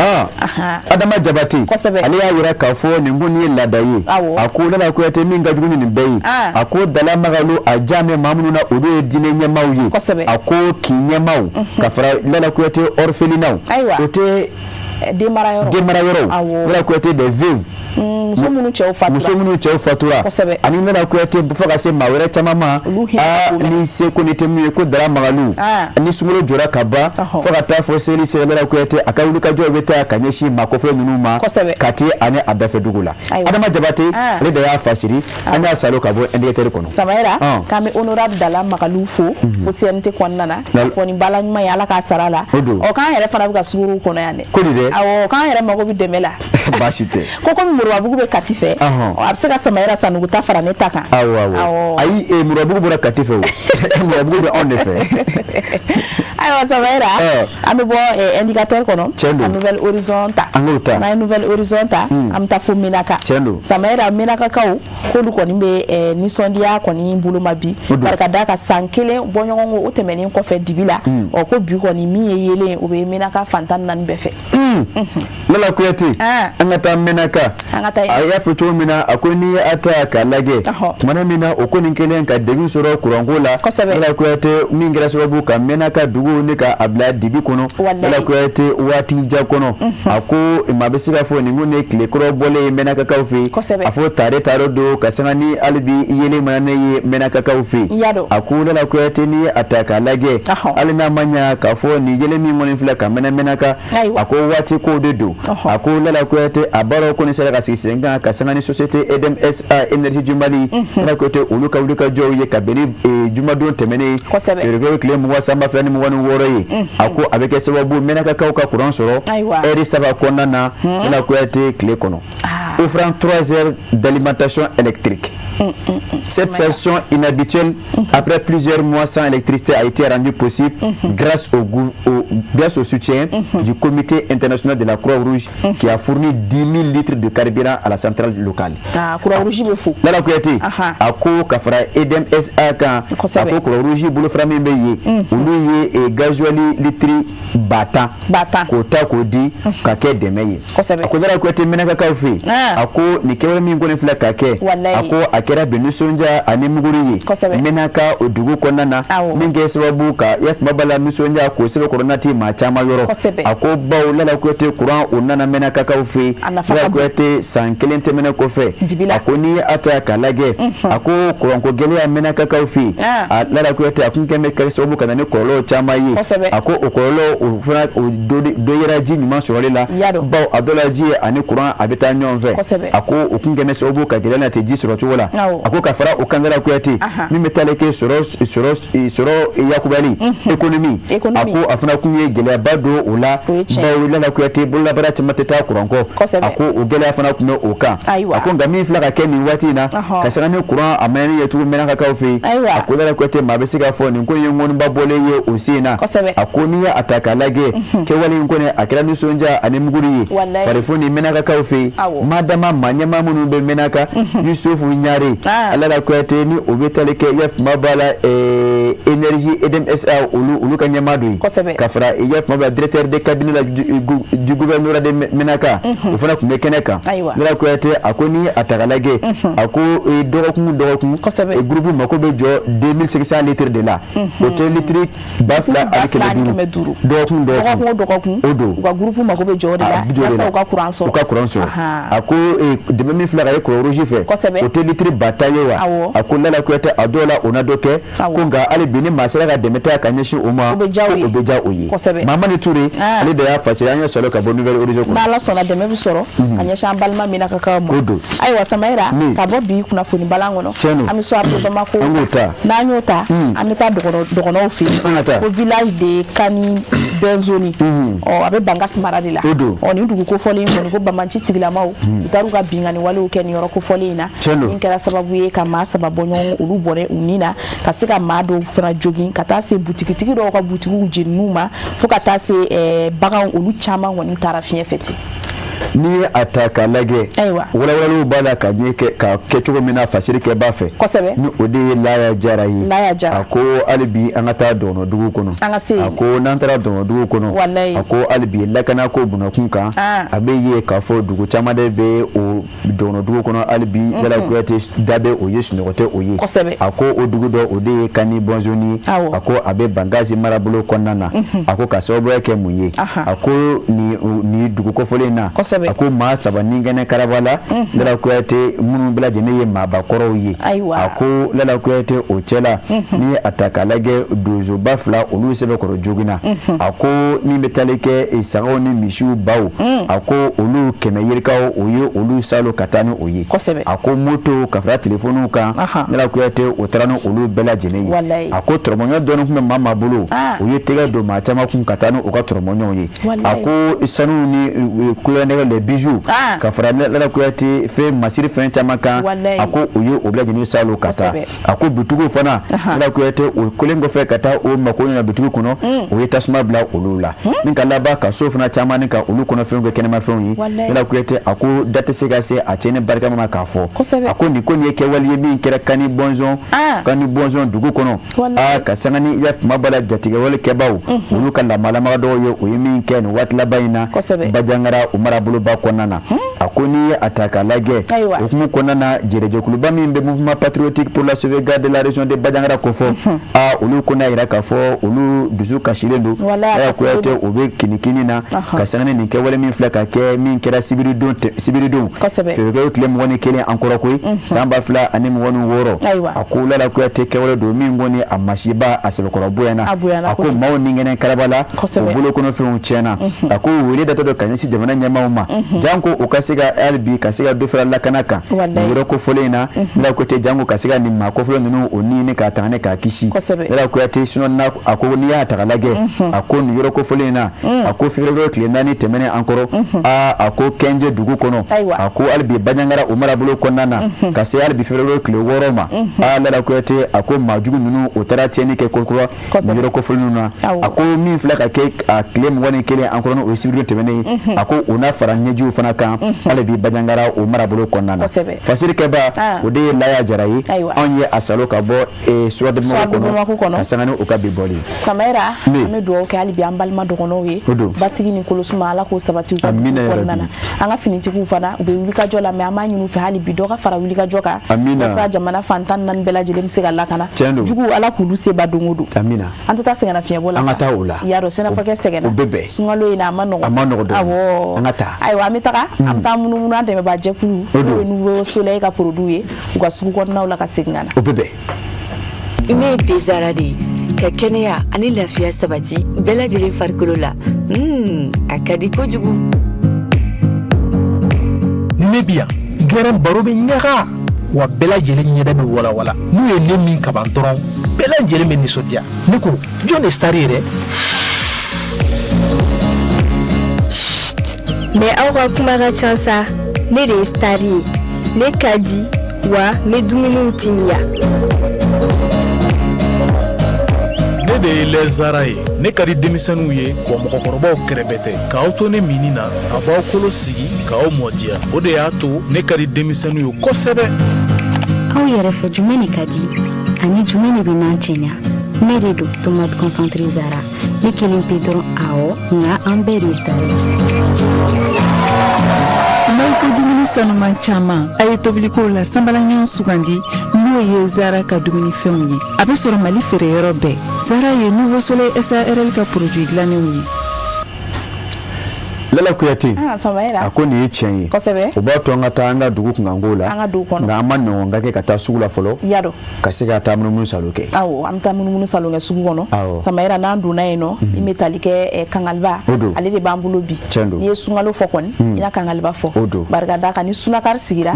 S1: Adama Jabate, ale y'a jira k'a fɔ nin ko nin ye laada ye. A ko Lala Kuyate, min ka jugu ni nin bɛɛ ye, a ko Dala Magalu a jan bɛ maa minnu na, olu ye diinɛ ɲɛmaaw ye. A ko kin ɲɛmaaw ka fara Lala Kuyate orphelinat, o tɛ denmarayɔrɔw, Lala Kuyate des veuves,
S2: muso minnu cɛw fatura,
S1: muso minnu cɛw fatura, ani Lala Kuyate fo ka se maa wɛrɛ caman ma. Aa, ni se ko ni tɛ min ye, ko Dala Magalu, ni sunkalo jɔra ka ban fo ka taa fɔ seli sera, Lala Kuyate a ka wulikajɔw bɛ taa ka ɲɛsin maa kofɔlen ninnu ma Kati ani a dafɛ dugu la. Adama Jabate, ale de y'a fasiri, an y'a salo ka bɔ Indicateur kɔnɔ.
S2: Samayira, k'an bɛ honorable Dala Magalu fo fo CNT kɔnɔna na, fɔ ni baara ɲuman ye, Ala k'a sara la. Ɔ, k'an yɛrɛ fana bɛ ka sukaro kɔnɔ yan dɛ.
S1: Ko di dɛ?
S2: Awɔ, k'an yɛrɛ mago bɛ dɛmɛ la.
S1: Baasi tɛ.
S2: Ko komi Moribabugu bɛ Kati fɛ, a bɛ se ka Samayira Sanogo ta fara ne ta kan.
S1: Awɔ, ayi, Moribabugu bɔra Kati fɛ o, Moribabugu bɛ anw de fɛ.
S2: Ayiwa Samayira, an bɛ bɔ Indicateur kɔnɔ ka Nouvel Horizon ta.
S1: An k'o ta.
S2: N'an ye Nouvel Horizon ta, an bɛ taa fo Menaka.
S1: Tiɲɛ don.
S2: Samayira, Menakakaw k'olu kɔni bɛ nisɔndiya kɔni boloma bi, barika da ka san kelen bɔɲɔgɔnko o tɛmɛnen kɔfɛ dibi la. Ɔ, ko bi kɔni min ye yelen, o bɛ Menaka fan 14 bɛɛ fɛ.
S1: Lala Kuyate, an ka taa Menaka. A y'a fɔ cogo min na, a ko n'i ye a ta k'a lajɛ, tumana min na o ko nin kɛlen ka degun sɔrɔ kuranko la, Lala Kuyate, min kɛra sababu ka Menaka dugu ni ka a bila dibi kɔnɔ, Lala Kuyate, waati jan kɔnɔ, a ko maa bɛ se k'a fɔ nin ko nin ye tile kɔrɔ bɔlen ye Menakakaw fɛ yen. A fɔ tare tare don ka sanga ni hali bi yelen mana ne ye Menakakaw fɛ yen. A ko Lala Kuyate, n'i ye a ta k'a lajɛ, hali n'a ma ɲa k'a fɔ nin yelen min kɔni filɛ ka mɛnɛ Menaka, a ko waati ko de don. A ko Lala Kuyate, a baaraw kɔni sera ka sigi sen kan ka sanga ni société EDM SA Énergie du Mali, Lala Kuyate, olu ka wulikajɔw ye ka bɛn ni jumadon tɛmɛnen février tile 20 san 2026 ye. A ko a bɛ kɛ sababu Menakakaw ka courant sɔrɔ heure 3 kɔnɔna na, Lala Kuyate, tile kɔnɔ, offrant 3 heures d'alimentation électrique. Cette session inhabituelle, après plusieurs mois sans électricité, a été rendue possible grâce au soutien du Comité international de la Croix-Rouge qui a fourni 10 000 litres de carburant à la centrale locale.
S2: Ah, Croix-Rouge bɛ fo.
S1: Lala Kuyate, a ko ka fara EDM SA kan, a ko Croix-Rouge bolofara min bɛ yen, olu ye gasoil litre 10 000
S2: 10 000
S1: k'o ta k'o di ka kɛ dɛmɛ ye. A ko Lala Kuyate, Menakakaw fɛ yen, a ko nin kɛwale min kɔni filɛ ka kɛ, a ko a kɛra bi nisɔndiya ani muguri ye Menaka o dugu kɔnɔna na, min kɛ sababu ka yafama b'a la nisɔndiya k'o sɛbɛkɔrɔ nati maa caman yɔrɔ. A ko bawo Lala Kuyate, courant o nana Menakakaw fɛ yen, Lala Kuyate, san kelen tɛmɛnen kɔfɛ. A ko n'i ye a ta k'a lajɛ, a ko kuranko gɛlɛya Menakakaw fɛ yen, Lala Kuyate, a kun kɛn bɛ kɛ sababu ka na ni kɔlɔlɔ caman ye. A ko o kɔlɔlɔ o fana o dɔ yera ji ɲuman sɔrɔli la, bawo a dɔ la ji ani kuran a bɛ taa ɲɔgɔn fɛ. A ko o kun kɛn bɛ sababu ka gɛlɛya nati ji sɔrɔ cogo la. A ko ka fara o kan, Lala Kuyate, min bɛ taale kɛ sɔrɔ yakubali, économie, a ko a fana kun ye gɛlɛyaba don o la, bawo Lala Kuyate, bololabaara caman tɛ taa kuran kɔ. A ko o gɛlɛya fana tun bɛ o kan. A ko nka min filɛ ka kɛ nin waati in na, ka sanga ni kuran a mɛnni ye tugun Menakakaw fɛ yen, a ko Lala Kuyate, maa bɛ se k'a fɔ nin ko ye ŋɔniba bɔlen ye o sen na. A ko n'i ye a ta k'a lajɛ, kɛwale in kɔni a kɛra nisɔndiya ani muguri ye farifoni Menakakaw fɛ yen. Madama maa ɲɛmaa minnu bɛ Menaka, Yusufu Ɲare, Lala Kuyate, ni o bɛ tali kɛ yafama b'a la énergie EDM SA, olu ka ɲɛmaa don yen, ka fara yafama b'a la directeur de cabinet la du gouvernorat de Menaka, o fana tun bɛ kɛnɛ kan. Lala Kuyate, a ko ni a ta k'a lajɛ, a ko dɔgɔkun o dɔgɔkun groupe mako bɛ jɔ 2500 litres de la, o tɛ litiri 2500, dɔgɔkun
S2: dɔgɔkun o dɔgɔkun.
S1: O don
S2: u ka groupe mako bɛ jɔ o de la walasa u ka courant sɔrɔ.
S1: U ka courant sɔrɔ. A ko dɛmɛ min filɛ ka ye Croix-Rouge fɛ, o tɛ litiri 10 000 ye wa? A ko Lala Kuyate, a dɔw la o na dɔ kɛ, ko nka hali bi ni maa sera ka dɛmɛ ta ka ɲɛsin o ma,
S2: o bɛ
S1: diya o ye. Mamani Ture, ale de y'a fasiri, an ye sɔrɔ ka bɔ Nouvel Horizon kɔnɔ.
S2: N'Ala sɔnna, dɛmɛ bɛ sɔrɔ ka ɲɛsin an balima Menakakaw ma.
S1: O don.
S2: Ayiwa Samayira, ka bɔ bi kunnafoni balan kɔnɔ, an bɛ Soir de Bamako.
S1: An k'o ta.
S2: N'an y'o ta, an bɛ taa dɔgɔnɔw fɛ yen, ko village de Kani Bɛnzoni, ɔ a bɛ Bankas mara de la. Ɔ nin dugu kofɔlen in kɔni, ko banbanci tigilamaw u taar'u ka binkanni walew kɛ nin yɔrɔ kofɔlen in na, min kɛra sababu ye ka maa 3 bɔ ɲɔgɔn, olu bɔnɛ u ni na, ka se ka maa dɔw fana jogin, ka taa se butigitigi dɔw ka butigiw jeninw ma, fo ka taa se baganw, olu caman kɔni taara fiɲɛ fɛ ten.
S1: N'i ye a ta k'a lajɛ, walawalaliw b'a la ka ɲɛ kɛ ka kɛ cogo min na fasiri kɛba fɛ, ni o de ye Laya Jara ye.
S2: Laya Jara
S1: a ko hali bi an ka taa dɔgɔnɔdugu kɔnɔ.
S2: An ka se
S1: A ko n'an taara dɔgɔnɔdugu kɔnɔ, a ko hali bi lakana ko bunakun kan, a bɛ ye k'a fɔ dugu caman de bɛ o dɔgɔnɔdugu kɔnɔ hali bi. Lala Kuyate, da bɛ o ye, sunɔgɔ tɛ o ye. A ko o dugu dɔ, o de ye Kani Bɔnzoni ye. A ko a bɛ Bankasi marabolo kɔnɔna na. A ko ka sababuya kɛ mun ye? A ko nin dugu kofɔlen na, a ko maa 3 ni kɛnɛ karaba la, Lala Kuyate, minnu bɛɛ lajɛlen ye maabakɔrɔw ye. A ko Lala Kuyate, o cɛla, n'i ye a ta k'a lajɛ, donsoba 2, olu sɛbɛkɔrɔ joginna. A ko min bɛ tali kɛ sagaw ni misiw, baw, a ko olu 100 yirikaw, o ye olu salo ka taa ni o ye. A ko moto ka fara telefɔniw kan, Lala Kuyate, o taara ni olu bɛɛ lajɛlen ye. A ko tɔrɔmɔɲɔ dɔɔni tun bɛ maa maa bolo, u ye tɛgɛ don maa caman kun ka taa ni u ka tɔrɔmɔɲɔw ye. A ko sanu ni kulonkɛ, les bijoux, ka fara Lala Kuyate fɛn masiri fɛn caman kan, a ko u ye o bɛɛ lajɛlen salo ka taa. A ko butigiw fana, Lala Kuyate, o kɛlen kɔfɛ ka taa o mako ɲɛna butigi kɔnɔ, o ye tasuma bila olu la, min ka laban ka so fana caman ni ka olu kɔnɔfɛnw kɛ kɛnɛmafɛnw ye. Lala Kuyate, a ko da tɛ se ka se a tiɲɛni barika ma k'a fɔ. A ko nin ko nin ye kɛwale ye min kɛra Kani Bɔnzɔn, Kani Bɔnzɔn dugu kɔnɔ, aa ka sanga ni ya kuma b'a la jatigɛwale kɛbaw, olu ka lamalamaga dɔw ye, o ye min kɛ nin waati laban in na Bajangara, o maraboloba kɔnɔna na. A ko n'i ye a ta k'a lajɛ, hukumu kɔnɔna na, jɛrɛjɛkuluba min bɛ Mouvement patriotique pour la sauvegarde de la région de Bajangara kofɔ, aa olu ko n'a jira k'a fɔ olu dusu kasilen don. Lala Kuyate, u bɛ kinikini na ka sanga ni nin kɛwale min filɛ ka kɛ, min kɛra sibiridon, sibiridon février tile 21 an kɔrɔ koyi, san 2026. A ko Lala Kuyate, kɛwale don min kɔni a masiba, a sɛbɛkɔrɔ bonyana. A ko maaw ni kɛnɛ karaba la, u bolo kɔnɔfɛnw tiɲɛna. A ko wele datɔ don ka ɲɛsin jamana ɲɛmaaw ma, janko u ka se ka hali bi ka se ka dɔ fara lakana kan nin yɔrɔ kofɔlen in na. Lala Kuyate, janko ka se ka nin maa kofɔlen ninnu o ni k'a tanga ni k'a kisi. Lala Kuyate, sinon n'a a ko n'i y'a ta k'a lajɛ, a ko nin yɔrɔ kofɔlen in na, a ko février tile 4 tɛmɛnen an kɔrɔ, aa a ko Kɛnjɛ dugu kɔnɔ, a ko hali bi Bajangara o marabolo kɔnɔna na, ka se hali bi février tile 6 ma, aa Lala Kuyate, a ko maa jugu ninnu, o taara tiɲɛni kɛ kokura nin yɔrɔ kofɔlen ninnu na. A ko min filɛ ka kɛ a tile 21 an kɔrɔ, o ye sibiri tɛmɛnen ye, a ko o n'a fara ɲɛjiw fana kan hali bi Bajangara o marabolo kɔnɔna na. Fasiri kɛba, o de ye Laya Jara ye. Anw ye a salo ka bɔ Soir de Bamako kɔnɔ, ka sanga ni u ka bi bɔli.
S2: Samayira, an bɛ dugawu kɛ hali bi an balima dɔgɔnɔw ye, basigi ni kolosuma, Ala k'o sabati u ka dugu kɔnɔna na. An ka finitigiw fana, u bɛ wulikajɔ la, mais an b'a ɲini u fɛ hali bi dɔ ka fara wulikajɔ kan, walasa jamana fan 14 bɛɛ lajɛlen bɛ se ka lakana. Juguw, Ala k'olu seba don o don. An tɛ taa sɛgɛnna fiɲɛbɔ la.
S1: An ka taa o la.
S2: I y'a dɔn, sɛnɛfɔkɛ sɛgɛnna.
S1: O bɛ bɛn.
S2: Sunkalo in na, a ma nɔgɔn.
S1: A ma nɔgɔn dɔɔnin.
S2: Awɔ.
S1: An ka taa.
S2: Ayiwa, an bɛ taga, an bɛ taa munumunu an dɛmɛbaa jɛkulu, n'o ye Nouveau Soleil ka produit ye, u ka sugu kɔnɔnaw la, ka segin ka na.
S1: O bɛ bɛn.
S8: Ne ye thé Zara de ye ka kɛnɛya ani lafiya sabati bɛɛ lajɛlen farikolo la. A ka di kojugu.
S9: Ni ne bi yan, gɛrɛn baro bɛ ɲaga wa, bɛɛ lajɛlen ɲɛda bɛ walawala. N'u ye ne min kaban dɔrɔn, bɛɛ lajɛlen bɛ nisɔndiya. Ne ko jɔn de star ye dɛ?
S10: Mais aw ka kuma ka ca sa. Ne de ye star ye. Ne ka di wa, n bɛ dumuniw timiya.
S11: Ne de ye lait Zara ye. Ne ka di denmisɛnninw ye wa, mɔgɔkɔrɔbaw kɛrɛbɛ tɛ. K'aw to ne minni na, a b'aw kolo sigi k'aw mɔdiya. O de y'a to ne ka di denmisɛnninw ye kosɛbɛ.
S12: Aw yɛrɛ fɛ, jumɛn de ka di ani jumɛn de bɛ n'an cɛɲa? Ne de don, tomate concentré Zara. Ne kelen pe dɔrɔn? Awɔ, nka an bɛɛ de ye star ye.
S13: N'aw ko dumuni sanuman caman, a ye tobilikow la sanbalaɲɔgɔn sugandi, n'o ye Zara ka dumunifɛnw ye. A bɛ sɔrɔ Mali feereyɔrɔ bɛɛ. Zara ye Nouveau Soleil SARL ka produit dilannenw ye.
S1: Lala Kuyate,
S2: Ah, Samayira.
S1: a ko nin ye tiɲɛ ye.
S2: Kosɛbɛ.
S1: O b'a to an ka taa an ka dugu kunkanko la.
S2: An ka dugu kɔnɔ.
S1: Nka an ma nɔgɔn ka kɛ ka taa sugu la fɔlɔ.
S2: Yadɔ.
S1: Ka se ka taa munumunu salo kɛ.
S2: Awɔ, an bɛ taa munumunu salo kɛ sugu kɔnɔ.
S1: Awɔ.
S2: Samayira, n'an donna yen nɔ, min bɛ tali kɛ kangaliba.
S1: O don.
S2: Ale de b'an bolo bi.
S1: Tiɲɛ don.
S2: N'i ye sunkalo fɔ kɔni, i na kangaliba fɔ.
S1: O don.
S2: Barika da kan ni sunakari sigira,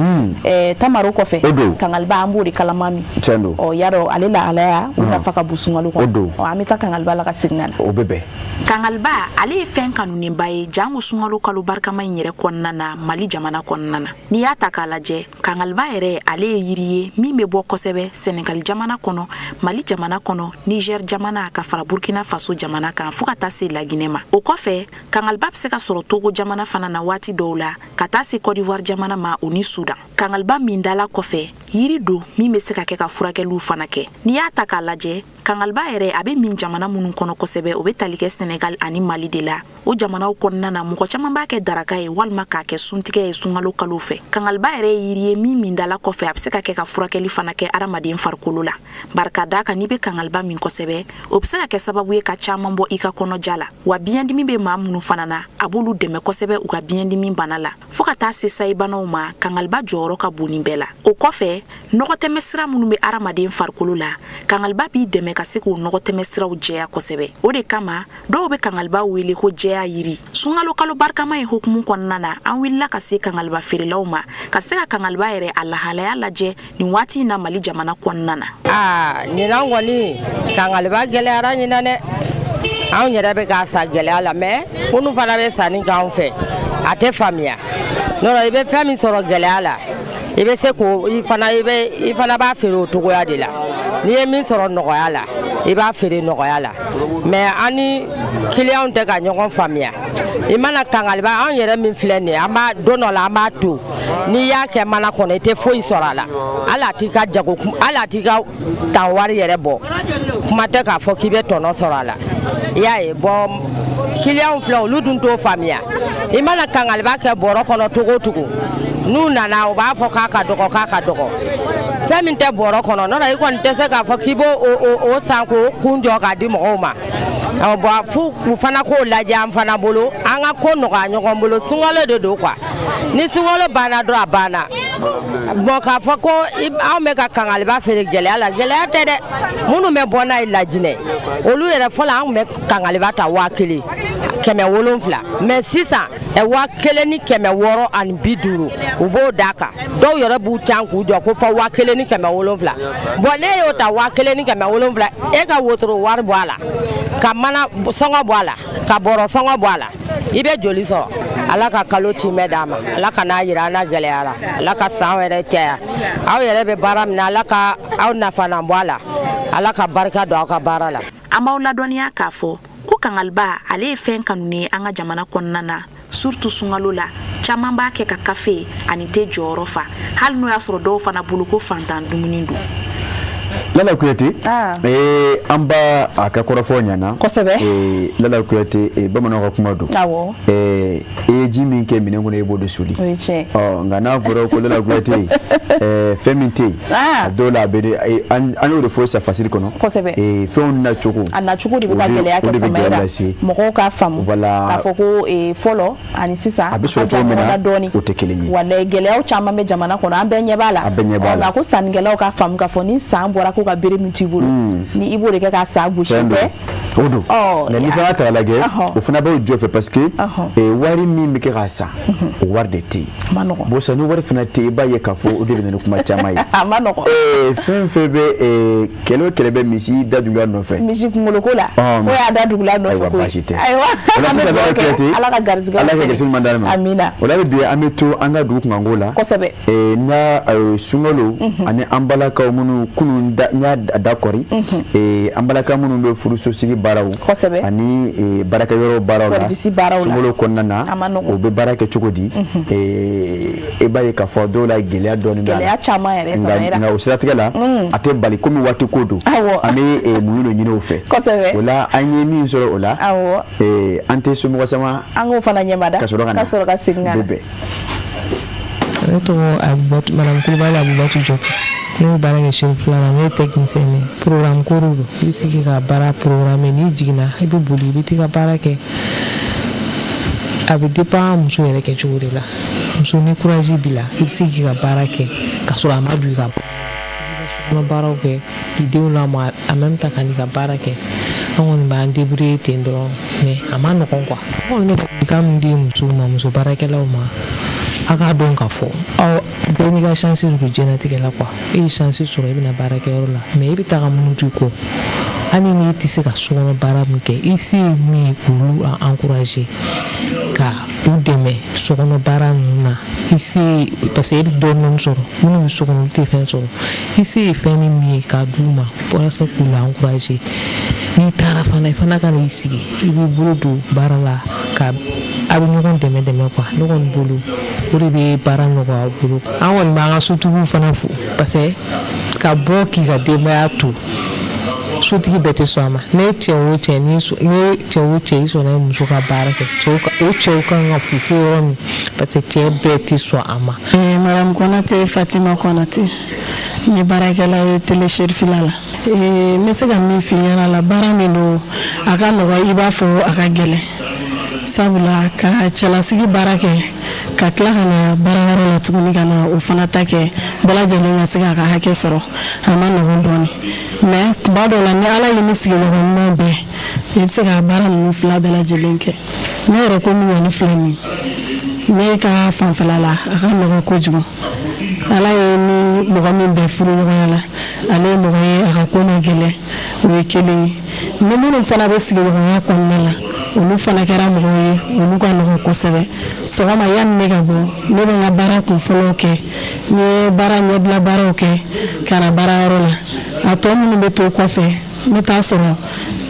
S2: tamaro kɔfɛ.
S1: O don.
S2: Kangaliba an b'o de kalama min.
S1: Tiɲɛ don.
S2: Ɔ, yadɔ ale lahalaya, o nafa ka bon sunkalo kɔnɔ.
S1: O don.
S2: Ɔ, an bɛ taa kangaliba la ka segin ka na.
S1: O bɛ bɛn.
S2: Kangaliba, ale ye fɛn kanunenba ye jango sunkalo kalo barikama in yɛrɛ kɔnɔna na Mali jamana kɔnɔna na. N'i y'a ta k'a lajɛ, kangaliba yɛrɛ, ale ye yiri ye min bɛ bɔ kosɛbɛ Senegali jamana kɔnɔ, Mali jamana kɔnɔ, Niger jamana, ka fara Burkina Faso jamana kan, fɔɔ ka taa se Laginɛ ma. O kɔfɛ, kangaliba bɛ se ka sɔrɔ Togo jamana fana na waati dɔw la, ka taa se Côte d'Ivoire jamana ma, o ni Sudan. Kangaliba min dala kɔfɛ, yiri don min bɛ se ka kɛ ka furakɛliw fana kɛ. N'i y'a ta k'a lajɛ, kangaliba yɛrɛ, a bɛ min jamana minnu kɔnɔ kosɛbɛ, o bɛ tali kɛ Senegal ani Mali de la. O jamanaw kɔnɔna na, mɔgɔ caman b'a kɛ daraka ye walima k'a kɛ suntigɛ ye sunkalo kalo fɛ. Kangaliba yɛrɛ ye yiri ye min min dala kɔfɛ, a bɛ se ka kɛ ka furakɛli fana kɛ adamaden farikolo la. Barika da kan, n'i bɛ kangaliba min kosɛbɛ, o bɛ se ka kɛ sababu ye ka caman bɔ i ka kɔnɔja la. Wa biyɛndimi bɛ maa minnu fana na, a b'olu dɛmɛ kosɛbɛ u ka biyɛndimi bana la, fɔɔ ka taa se sayibanaw ma. Kangaliba jɔyɔrɔ ka bon nin bɛɛ la. O kɔfɛ, nɔgɔtɛmɛ sira minnu bɛ hadamaden farikolo la, kangaliba b'i dɛmɛ ka se k'o nɔgɔtɛmɛ siraw jɛya kosɛbɛ. O de kama dɔw bɛ kangaliba wele ko jɛya yiri. Sunkalo kalo barikama ye hukumu kɔnɔna na, an wulila ka se kangaliba feerelaw ma ka se ka kangaliba yɛrɛ a lahalaya lajɛ nin waati in na Mali jamana kɔnɔna na.
S14: Aa, ɲinan kɔni, kangaliba gɛlɛyara ɲinan dɛ. Anw yɛrɛ bɛ k'a san gɛlɛya la, mais minnu fana bɛ sanni k'anw fɛ, a tɛ faamuya. N'o i bɛ fɛn min sɔrɔ gɛlɛya la, i bɛ se k'o i fana i bɛ i fana b'a feere o cogoya de la. N'i ye min sɔrɔ nɔgɔya la, i b'a feere nɔgɔya la. Mais an ni kiliyanw tɛ ka ɲɔgɔn faamuya. I mana kangaliba, anw yɛrɛ min filɛ nin ye, an b'a don dɔ la, an b'a to. N'i y'a kɛ mana kɔnɔ, i tɛ foyi sɔrɔ a la. Hali a t'i ka jago, hali a t'i ka tan wari yɛrɛ bɔ, kuma tɛ k'a fɔ k'i bɛ tɔnɔ sɔrɔ a la. I y'a ye, bɔn, kiliyanw filɛ, olu dun t'o faamuya. I mana kangaliba kɛ bɔrɔ kɔnɔ cogo o cogo, n'u nana, u b'a fɔ k'a ka dɔgɔ, k'a ka dɔgɔ. Fɛn min tɛ bɔrɔ kɔnɔ, n'o tɛ i kɔni tɛ se k'a fɔ k'i b'o o san k'o kun jɔ k'a di mɔgɔw ma. Bɔn, f'u u fana k'o lajɛ an fana bolo, an ka ko nɔgɔya ɲɔgɔn bolo. Sunkalo de don quoi. Ni sunkalo banna dɔrɔn, a banna. Bɔn, k'a fɔ ko anw bɛ ka kangaliba feere gɛlɛya la, gɛlɛya tɛ dɛ. Minnu bɛ bɔ n'a ye Lajinɛ, olu yɛrɛ fɔlɔ, an tun bɛ kangaliba ta 1700, mais sisan ɛ 1650, u b'o d'a kan. Dɔw yɛrɛ b'u can k'u jɔ ko fɔ 1700. Bɔn, ne y'o ta 1700, e ka wotoro wari bɔ a la, ka mana sɔngɔ bɔ a la, ka bɔrɔ sɔngɔ bɔ a la, i bɛ joli sɔrɔ? Ala ka kalo timɛ d'a ma, Ala ka n'a yira an na gɛlɛyara, Ala ka san wɛrɛ caya. Aw yɛrɛ bɛ baara min na, Ala ka aw nafalan bɔ a la, Ala ka barika don aw ka baara la.
S2: An b'aw ladɔnniya k'a fɔ ko kangaliba, ale ye fɛn kanunen ye an ka jamana kɔnɔna na, surtout sunkalo la. Caman b'a kɛ ka kafe ani te jɔyɔrɔ fa, hali n'o y'a sɔrɔ dɔw fana bolo ko fantan dumuni don.
S1: Lala Kuyate, an b'a a ka kɔrɔfɔ ɲana.
S2: Kosɛbɛ.
S1: Lala Kuyate, bamananw ka kuma don. I ye ji min kɛ minɛn kɔnɔ, i b'o de soli.
S2: O ye tiɲɛ.
S1: Ɔ, nka n'a fɔra ko Lala Kuyate, fɛn min tɛ yen, a dɔw la a bɛ an y'o de fɔ sisan fasiri kɔnɔ. Fɛnw nacogo.
S2: A nacogo de bɛ ka gɛlɛya kɛ Samayira. Mɔgɔw k'a faamu.
S1: Voilà.
S2: K'a fɔ ko fɔlɔ ani sisan.
S1: A bɛ sɔrɔ cogo min na, o tɛ kelen ye.
S2: Walayi, gɛlɛyaw caman bɛ jamana kɔnɔ, an bɛɛ ɲɛ b'a la.
S1: A bɛɛ ɲɛ b'a la.
S2: Nka ko sannikɛlaw k'a faamu k'a fɔ ni san bɔra ko ka bere min t'i bolo, ni i b'o de kɛ ka san gosi tɛ.
S1: O don. Nka n'i fana ta k'a lajɛ, o fana b'o jɔ fɛ, parce que wari min bɛ kɛ k'a san, o wari de tɛ yen.
S2: A ma nɔgɔn.
S1: Bon, ni wari fana tɛ yen, i b'a ye k'a fɔ o de bɛ na ni kuma caman ye.
S2: A ma nɔgɔn.
S1: Fɛn fɛn bɛ, kɛlɛ o kɛlɛ bɛ misi da dugula nɔfɛ.
S2: Misi kunkolo ko la. Ko y'a da dugula nɔfɛ.
S1: Ayiwa, baasi tɛ.
S2: Ayiwa, an bɛ dugawu kɛ Ala ka garisɛgɛ.
S1: Ala ka garisɛgɛ ɲuman d'an ma.
S2: Amina.
S1: O la bi, an bɛ to an ka dugu kunkanko la. N y'a sunkalo ani an balakaw minnu kunun n y'a da kɔri. An balakaw minnu bɛ furuso sigi baaraw. Ani baarakɛyɔrɔ baaraw la.
S2: Service baaraw la.
S1: Sunkalo kɔnɔna na.
S2: A ma nɔgɔn.
S1: O bɛ baara kɛ cogo di? E b'a ye k'a fɔ dɔw la, gɛlɛya dɔɔnin b'a la.
S2: Gɛlɛya caman yɛrɛ, Samayira.
S1: Nka o siratigɛ la, a tɛ bali komi waati ko don. An bɛ muɲu de ɲini o fɛ. O la, an ye min sɔrɔ o la. An tɛ somɔgɔ sama.
S2: An k'o fana ɲɛmada.
S1: Ka sɔrɔ ka na.
S2: Ka sɔrɔ ka segin ka na.
S1: Bɛ bɛn.
S15: Ne tɔgɔ Abibatu, madame Kulubali Abibatu Jɔpu. Ne bɛ baara kɛ Cherif la, ne ye technicien ye. Programme ko don, i bɛ sigi ka baara programme. N'i jiginna, i bɛ boli, i bɛ t'i ka baara kɛ. A bɛ dépend muso yɛrɛ kɛcogo de la. Muso ni courage b'i la, i bɛ se k'i ka baara kɛ ka sɔrɔ a ma don i ka sokɔnɔ baaraw kɛ, k'i denw lamɔ en même temps ka n'i ka baara kɛ. An kɔni b'an débrouiller ten dɔrɔn, mais a ma nɔgɔn quoi. N kɔni bɛ ladilikan min di musow ma, muso baarakɛlaw ma, a k'a dɔn k'a fɔ aw bɛɛ n'i ka chance de don diɲɛlatigɛ la quoi. E ye chance sɔrɔ, i bɛna baarakɛyɔrɔ la, mais i bɛ taga minnu to i kɔ, hali n'i tɛ se ka sokɔnɔ baara min kɛ, i se ye min ye k'olu encourager, ka u dɛmɛ sokɔnɔ baara ninnu na. I se, parce que e bɛ dɔɔnin dɔɔnin sɔrɔ, minnu bɛ so kɔnɔ olu tɛ fɛn sɔrɔ. I se ye fɛn ni min ye k'a d'u ma walasa k'u la encourager. N'i taara fana, i fana ka n'i sigi, i b'i bolo don baara la, ka a bɛ ɲɔgɔn dɛmɛ dɛmɛ quoi. Ne kɔni bolo, o de bɛ baara nɔgɔya aw bolo. An kɔni b'an ka sotigiw fana fo, parce que ka bɔ k'i ka denbaya to, sotigi bɛɛ tɛ sɔn a ma. Ne cɛ o cɛ, ni cɛ o cɛ i sɔnna i muso ka baara kɛ, cɛw ka o cɛw kan ka fo fo yɔrɔ min, parce que cɛ bɛɛ tɛ sɔn a ma.
S16: Madame Konate, Fatima Konate, n ye baarakɛla ye Télé Cherifila la. N bɛ se ka min f'i ɲɛna la, baara min don, a ka nɔgɔ i b'a fɔ a ka gɛlɛn, sabula ka cɛlasigi baara kɛ, ka tila ka na baarayɔrɔ la tuguni ka na o fana ta kɛ, bɛɛ lajɛlen ka se k'a ka hakɛ sɔrɔ, a ma nɔgɔn dɔɔni. Mais tuma dɔw la, ni Ala y'i ni sigiɲɔgɔn ɲuman bɛn, i bɛ se ka baara ninnu fila bɛɛ lajɛlen kɛ. Ne yɛrɛ ko min kɔni filɛ nin ye, ne ka fanfɛla la, a ka nɔgɔn kojugu. Ala ye ni mɔgɔ min bɛn furuɲɔgɔnya la, ale ye mɔgɔ ye a ka ko ma gɛlɛn, o ye kelen ye. Ni minnu fana bɛ sigiɲɔgɔnya kɔnɔna la, olu fana kɛra mɔgɔw ye, olu ka nɔgɔn kosɛbɛ. Sɔgɔma, yanni ne ka bɔ, ne bɛ n ka baara kun fɔlɔw kɛ. N ye baara ɲɛbila baaraw kɛ ka na baarayɔrɔ la. A tɔ minnu bɛ to kɔfɛ, ne t'a sɔrɔ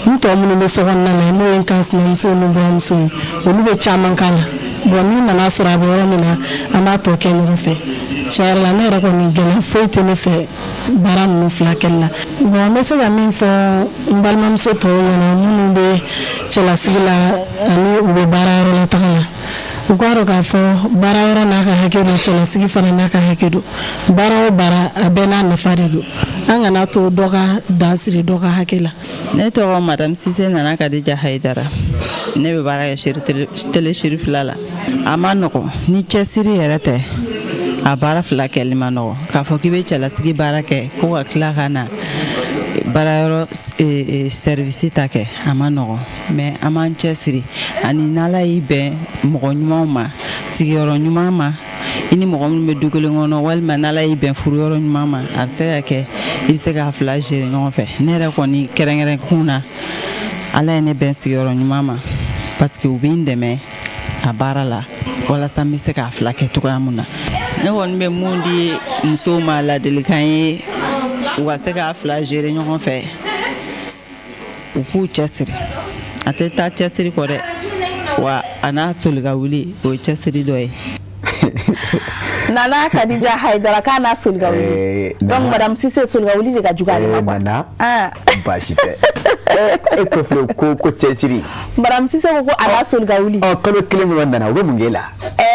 S16: n tɔ minnu bɛ so kɔnɔna la, n'o ye n kan sinamuso ni n buramuso ye, olu bɛ caman k'a la. Bon, n'i nana sɔrɔ a bɛ yɔrɔ min na, an b'a tɔ kɛ ɲɔgɔn fɛ. Tiɲɛ yɛrɛ la, ne yɛrɛ kɔni, gɛlɛya foyi tɛ ne fɛ baara ninnu fila kɛli la. Bon, n bɛ se ka min fɔ n balimamuso tɔw ɲɛna, minnu bɛ cɛlasigi la ani u bɛ baarayɔrɔ la taga la, u k'a dɔn k'a fɔ baarayɔrɔ n'a ka hakɛ don, cɛlasigi fana n'a ka hakɛ don. Baara o baara, a bɛɛ n'a nafa de don. An kana to dɔ ka dan siri dɔ ka hakɛ la.
S17: Ne tɔgɔ Madame Sise Nana Kadija Hayidara. Ne bɛ baara kɛ Télé Cherifila la. A ma nɔgɔn, ni cɛsiri yɛrɛ tɛ, a baara fila kɛli ma nɔgɔn. K'a fɔ k'i bɛ cɛlasigi baara kɛ ko ka tila ka na baarayɔrɔ service ta kɛ, a ma nɔgɔn, mais an b'an cɛsiri. Ani n'Ala y'i bɛn mɔgɔ ɲumanw ma, sigiyɔrɔ ɲuman ma, i ni mɔgɔ minnu bɛ du kelen kɔnɔ, walima n'Ala y'i bɛn furuyɔrɔ ɲuman ma, a bɛ se ka kɛ i bɛ se k'a fila gérer ɲɔgɔn fɛ. Ne yɛrɛ kɔni, kɛrɛnkɛrɛn kun na, Ala ye ne bɛn sigiyɔrɔ ɲuman ma, parce que u bɛ n dɛmɛ a baara la walasa n bɛ se k'a fila kɛ cogoya min na. Ne kɔni bɛ mun di musow ma ladilikan ye, u ka se k'a fila gérer ɲɔgɔn fɛ, u k'u cɛsiri. A tɛ taa cɛsiri kɔ dɛ, wa a n'a soli ka wuli, o ye cɛsiri dɔ ye.
S2: Nana Kadija Hayidara k'a n'a soli ka wuli. Donc madame Sise, soli ka wuli de ka jugu ale ma quoi.
S1: Nana, baasi tɛ. E ko filɛ ko cɛsiri.
S2: Madame Sise ko a n'a soli ka wuli.
S1: Ɔ, kalo kelen kɔnɔ, Nana, u bɛ mun k'e la?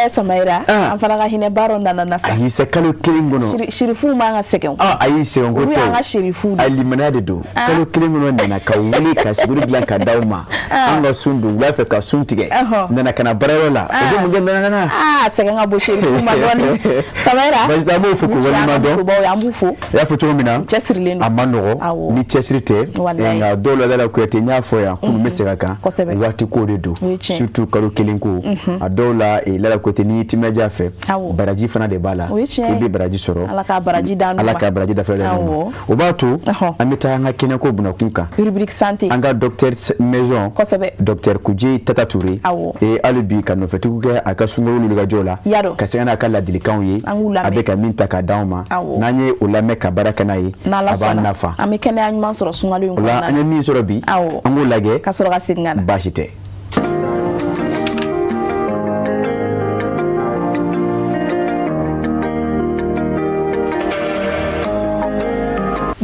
S2: Samayira, an fana ka hinɛ baaraw nana na sa.
S1: Ayi, se kalo kelen kɔnɔ.
S2: Sirifuw man ka sɛgɛn.
S1: Ayi, sɛgɛn ko tɛ.
S2: Olu y'an ka sirifuw de.
S1: A limaniya de don. Kalo kelen kɔnɔ, Nana, ka wuli ka suguri dilan ka d'aw ma. An ka sun don wula fɛ ka sun tigɛ. Nana ka na baarayɔrɔ la. O bɛ mun kɛ Nana na?
S2: Sɛgɛn ka bon sirifuw ma dɔɔni. Samayira.
S1: Baasi tɛ, an b'o fo k'u waleɲuman dɔn.
S2: Musobaw, an b'u fo.
S1: I y'a fɔ cogo min na.
S2: Cɛsirilen don.
S1: A ma nɔgɔ ni cɛsiri tɛ. Nka dɔw la, Lala Kuyate, n y'a fɔ yan kunun, n bɛ segin a kan. Waati ko de don. Surtout kalo kelen ko. A dɔw la, Lala Kuyate, n'i y'i timinadiya fɛ, baraji fana de b'a la. I bɛ baraji sɔrɔ.
S2: Ala ka baraji d'an ma.
S1: Ala ka baraji dafa d'an ma. O b'a to an bɛ taa an ka kɛnɛko bunakun kan.
S2: Rubrique santé.
S1: An ka docteur maison. Docteur Kuje Tata Touré. Et hali bi ka nɔfɛtugu kɛ a ka sunkalo wulikajɔ la. Ka segin n'a ka ladilikanw ye. A bɛ ka min ta k'a d'anw ma. N'an ye o lamɛn ka baara kɛ n'a ye, a b'an nafa.
S2: An bɛ kɛnɛya ɲuman sɔrɔ sunkalo in
S1: kɔnɔna na. O la an ye min sɔrɔ bi, an k'o lajɛ.
S2: Ka sɔrɔ ka segin ka na.
S1: Baasi tɛ.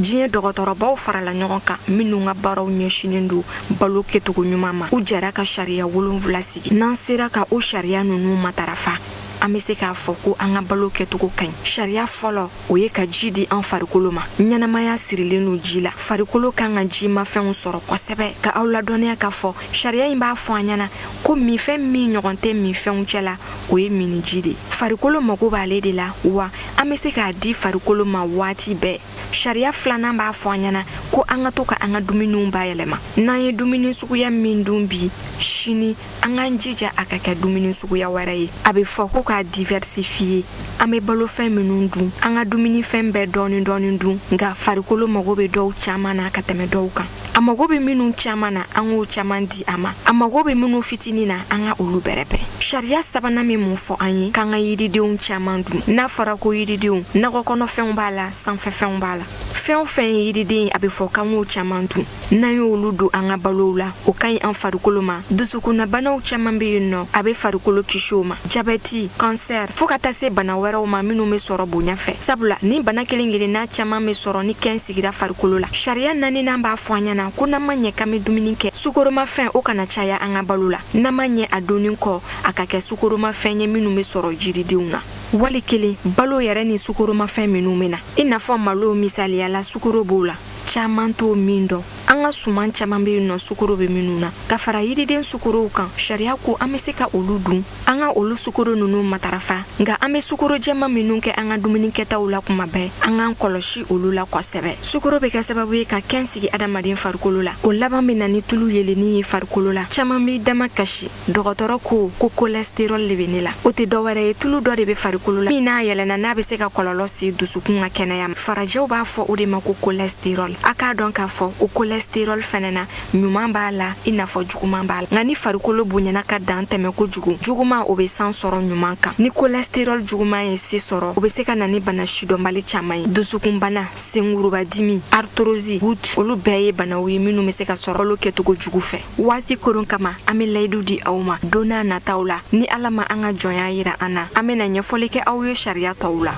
S18: Diɲɛ dɔgɔtɔrɔbaw farala ɲɔgɔn kan, minnu ka baaraw ɲɛsinnen don balo kɛcogo ɲuman ma. U jɛra ka sariya 7 sigi. N'an sera ka o sariya ninnu matarafa, an bɛ se k'a fɔ ko an ka balo kɛcogo ka ɲi. Sariya fɔlɔ, o ye ka ji di an farikolo ma. Ɲɛnamaya sirilen don ji la. Farikolo kan ka jimafɛnw sɔrɔ kosɛbɛ. Ka aw ladɔnniya k'a fɔ sariya in b'a fɔ an ɲɛna ko minfɛn min ɲɔgɔn tɛ minfɛnw cɛ la, o ye minniji de ye. Farikolo mago b'ale de la, wa an bɛ se k'a di farikolo ma waati bɛɛ. Sariya filanan b'a fɔ an ɲɛna ko an ka to ka an ka dumuniw bayɛlɛma. N'an ye dumuni suguya min dun bi, sini an k'an jija a ka kɛ dumuni suguya wɛrɛ ye. A bɛ fɔ ko k'a diversifier. An bɛ balofɛn minnu dun, an ka dumunifɛn bɛɛ dɔɔni dɔɔni dun, nka farikolo mago bɛ dɔw caman na ka tɛmɛ dɔw kan. A mago bɛ minnu caman na, an k'o caman di a ma. A mago bɛ minnu fitinin na, an ka olu bɛrɛbɛn. Sariya sabanan bɛ mun fɔ an ye? K'an ka yiridenw caman dun. N'a fɔra ko yiridenw, nakɔ kɔnɔfɛnw b'a la, sanfɛfɛnw b'a la. Fɛn o fɛn ye yiriden ye, a bɛ fɔ k'an k'o caman dun. N'an y'olu don an ka balow la, o ka ɲi an farikolo ma. Dusukunnabanaw caman bɛ yen nɔ, a bɛ farikolo kisi o ma. Jabɛti, kansɛri, fo ka taa se bana wɛrɛw ma minnu bɛ sɔrɔ bonya fɛ. Sabula ni bana kelen kelenna caman bɛ sɔrɔ ni kɛn sigira farikolo la. Sariya naaninan b'a fɔ an ɲɛna ko n'an ma ɲɛ k'an bɛ dumuni kɛ, sukoromafɛn o kana caya an ka balo la. N'an ma ɲɛ a dunni kɔ, a ka kɛ sukoromafɛn ye minnu bɛ sɔrɔ jiridenw na. Wali kelen, balo yɛrɛ ni sukoromafɛn minnu bɛ na, i n'a fɔ malo misaliya la, sukoro b'o la. Caman t'o min dɔn. An ka suman caman bɛ yen nɔ, sukoro bɛ minnu na. Ka fara yiriden sukorow kan, sariya ko an bɛ se ka olu dun. An ka olu sukoro ninnu matarafa, nka an bɛ sukoro jɛman minnu kɛ an ka dumuni kɛtaw la kuma bɛɛ, an k'an kɔlɔsi olu la kosɛbɛ. Sukoro bɛ kɛ sababu ye ka kɛn sigi adamaden farikolo la. O laban bɛ na ni tulu yelenni ye farikolo la. Caman b'i dama kasi, dɔgɔtɔrɔ ko ko cholestérol de bɛ ne la. O tɛ dɔwɛrɛ ye, tulu dɔ de bɛ farikolo la min n'a yɛlɛnna, n'a bɛ se ka kɔlɔlɔ se dusukun ka kɛnɛya ma. Farajɛw b'a fɔ o de ma ko cholestérol. A k'a dɔn k'a fɔ o cholestérol fɛnɛ na, ɲuman b'a la i n'a fɔ juguman b'a la, nka ni farikolo bonyana ka dan tɛmɛ kojugu, juguman o bɛ san sɔrɔ ɲuman kan. Ni cholestérol juguman ye se sɔrɔ, o bɛ se ka na ni bana sidɔnbali caman ye: dusukunbana, senkurubadimi, arthrose, goutte. Olu bɛɛ ye banaw ye minnu bɛ se ka sɔrɔ balo kɛcogo jugu fɛ. Waati koron kama, an bɛ layidu di aw ma, don n'a nataw la, ni Ala ma an ka jɔnya yira an na, an bɛna ɲɛfɔli kɛ aw ye sariya tɔw la.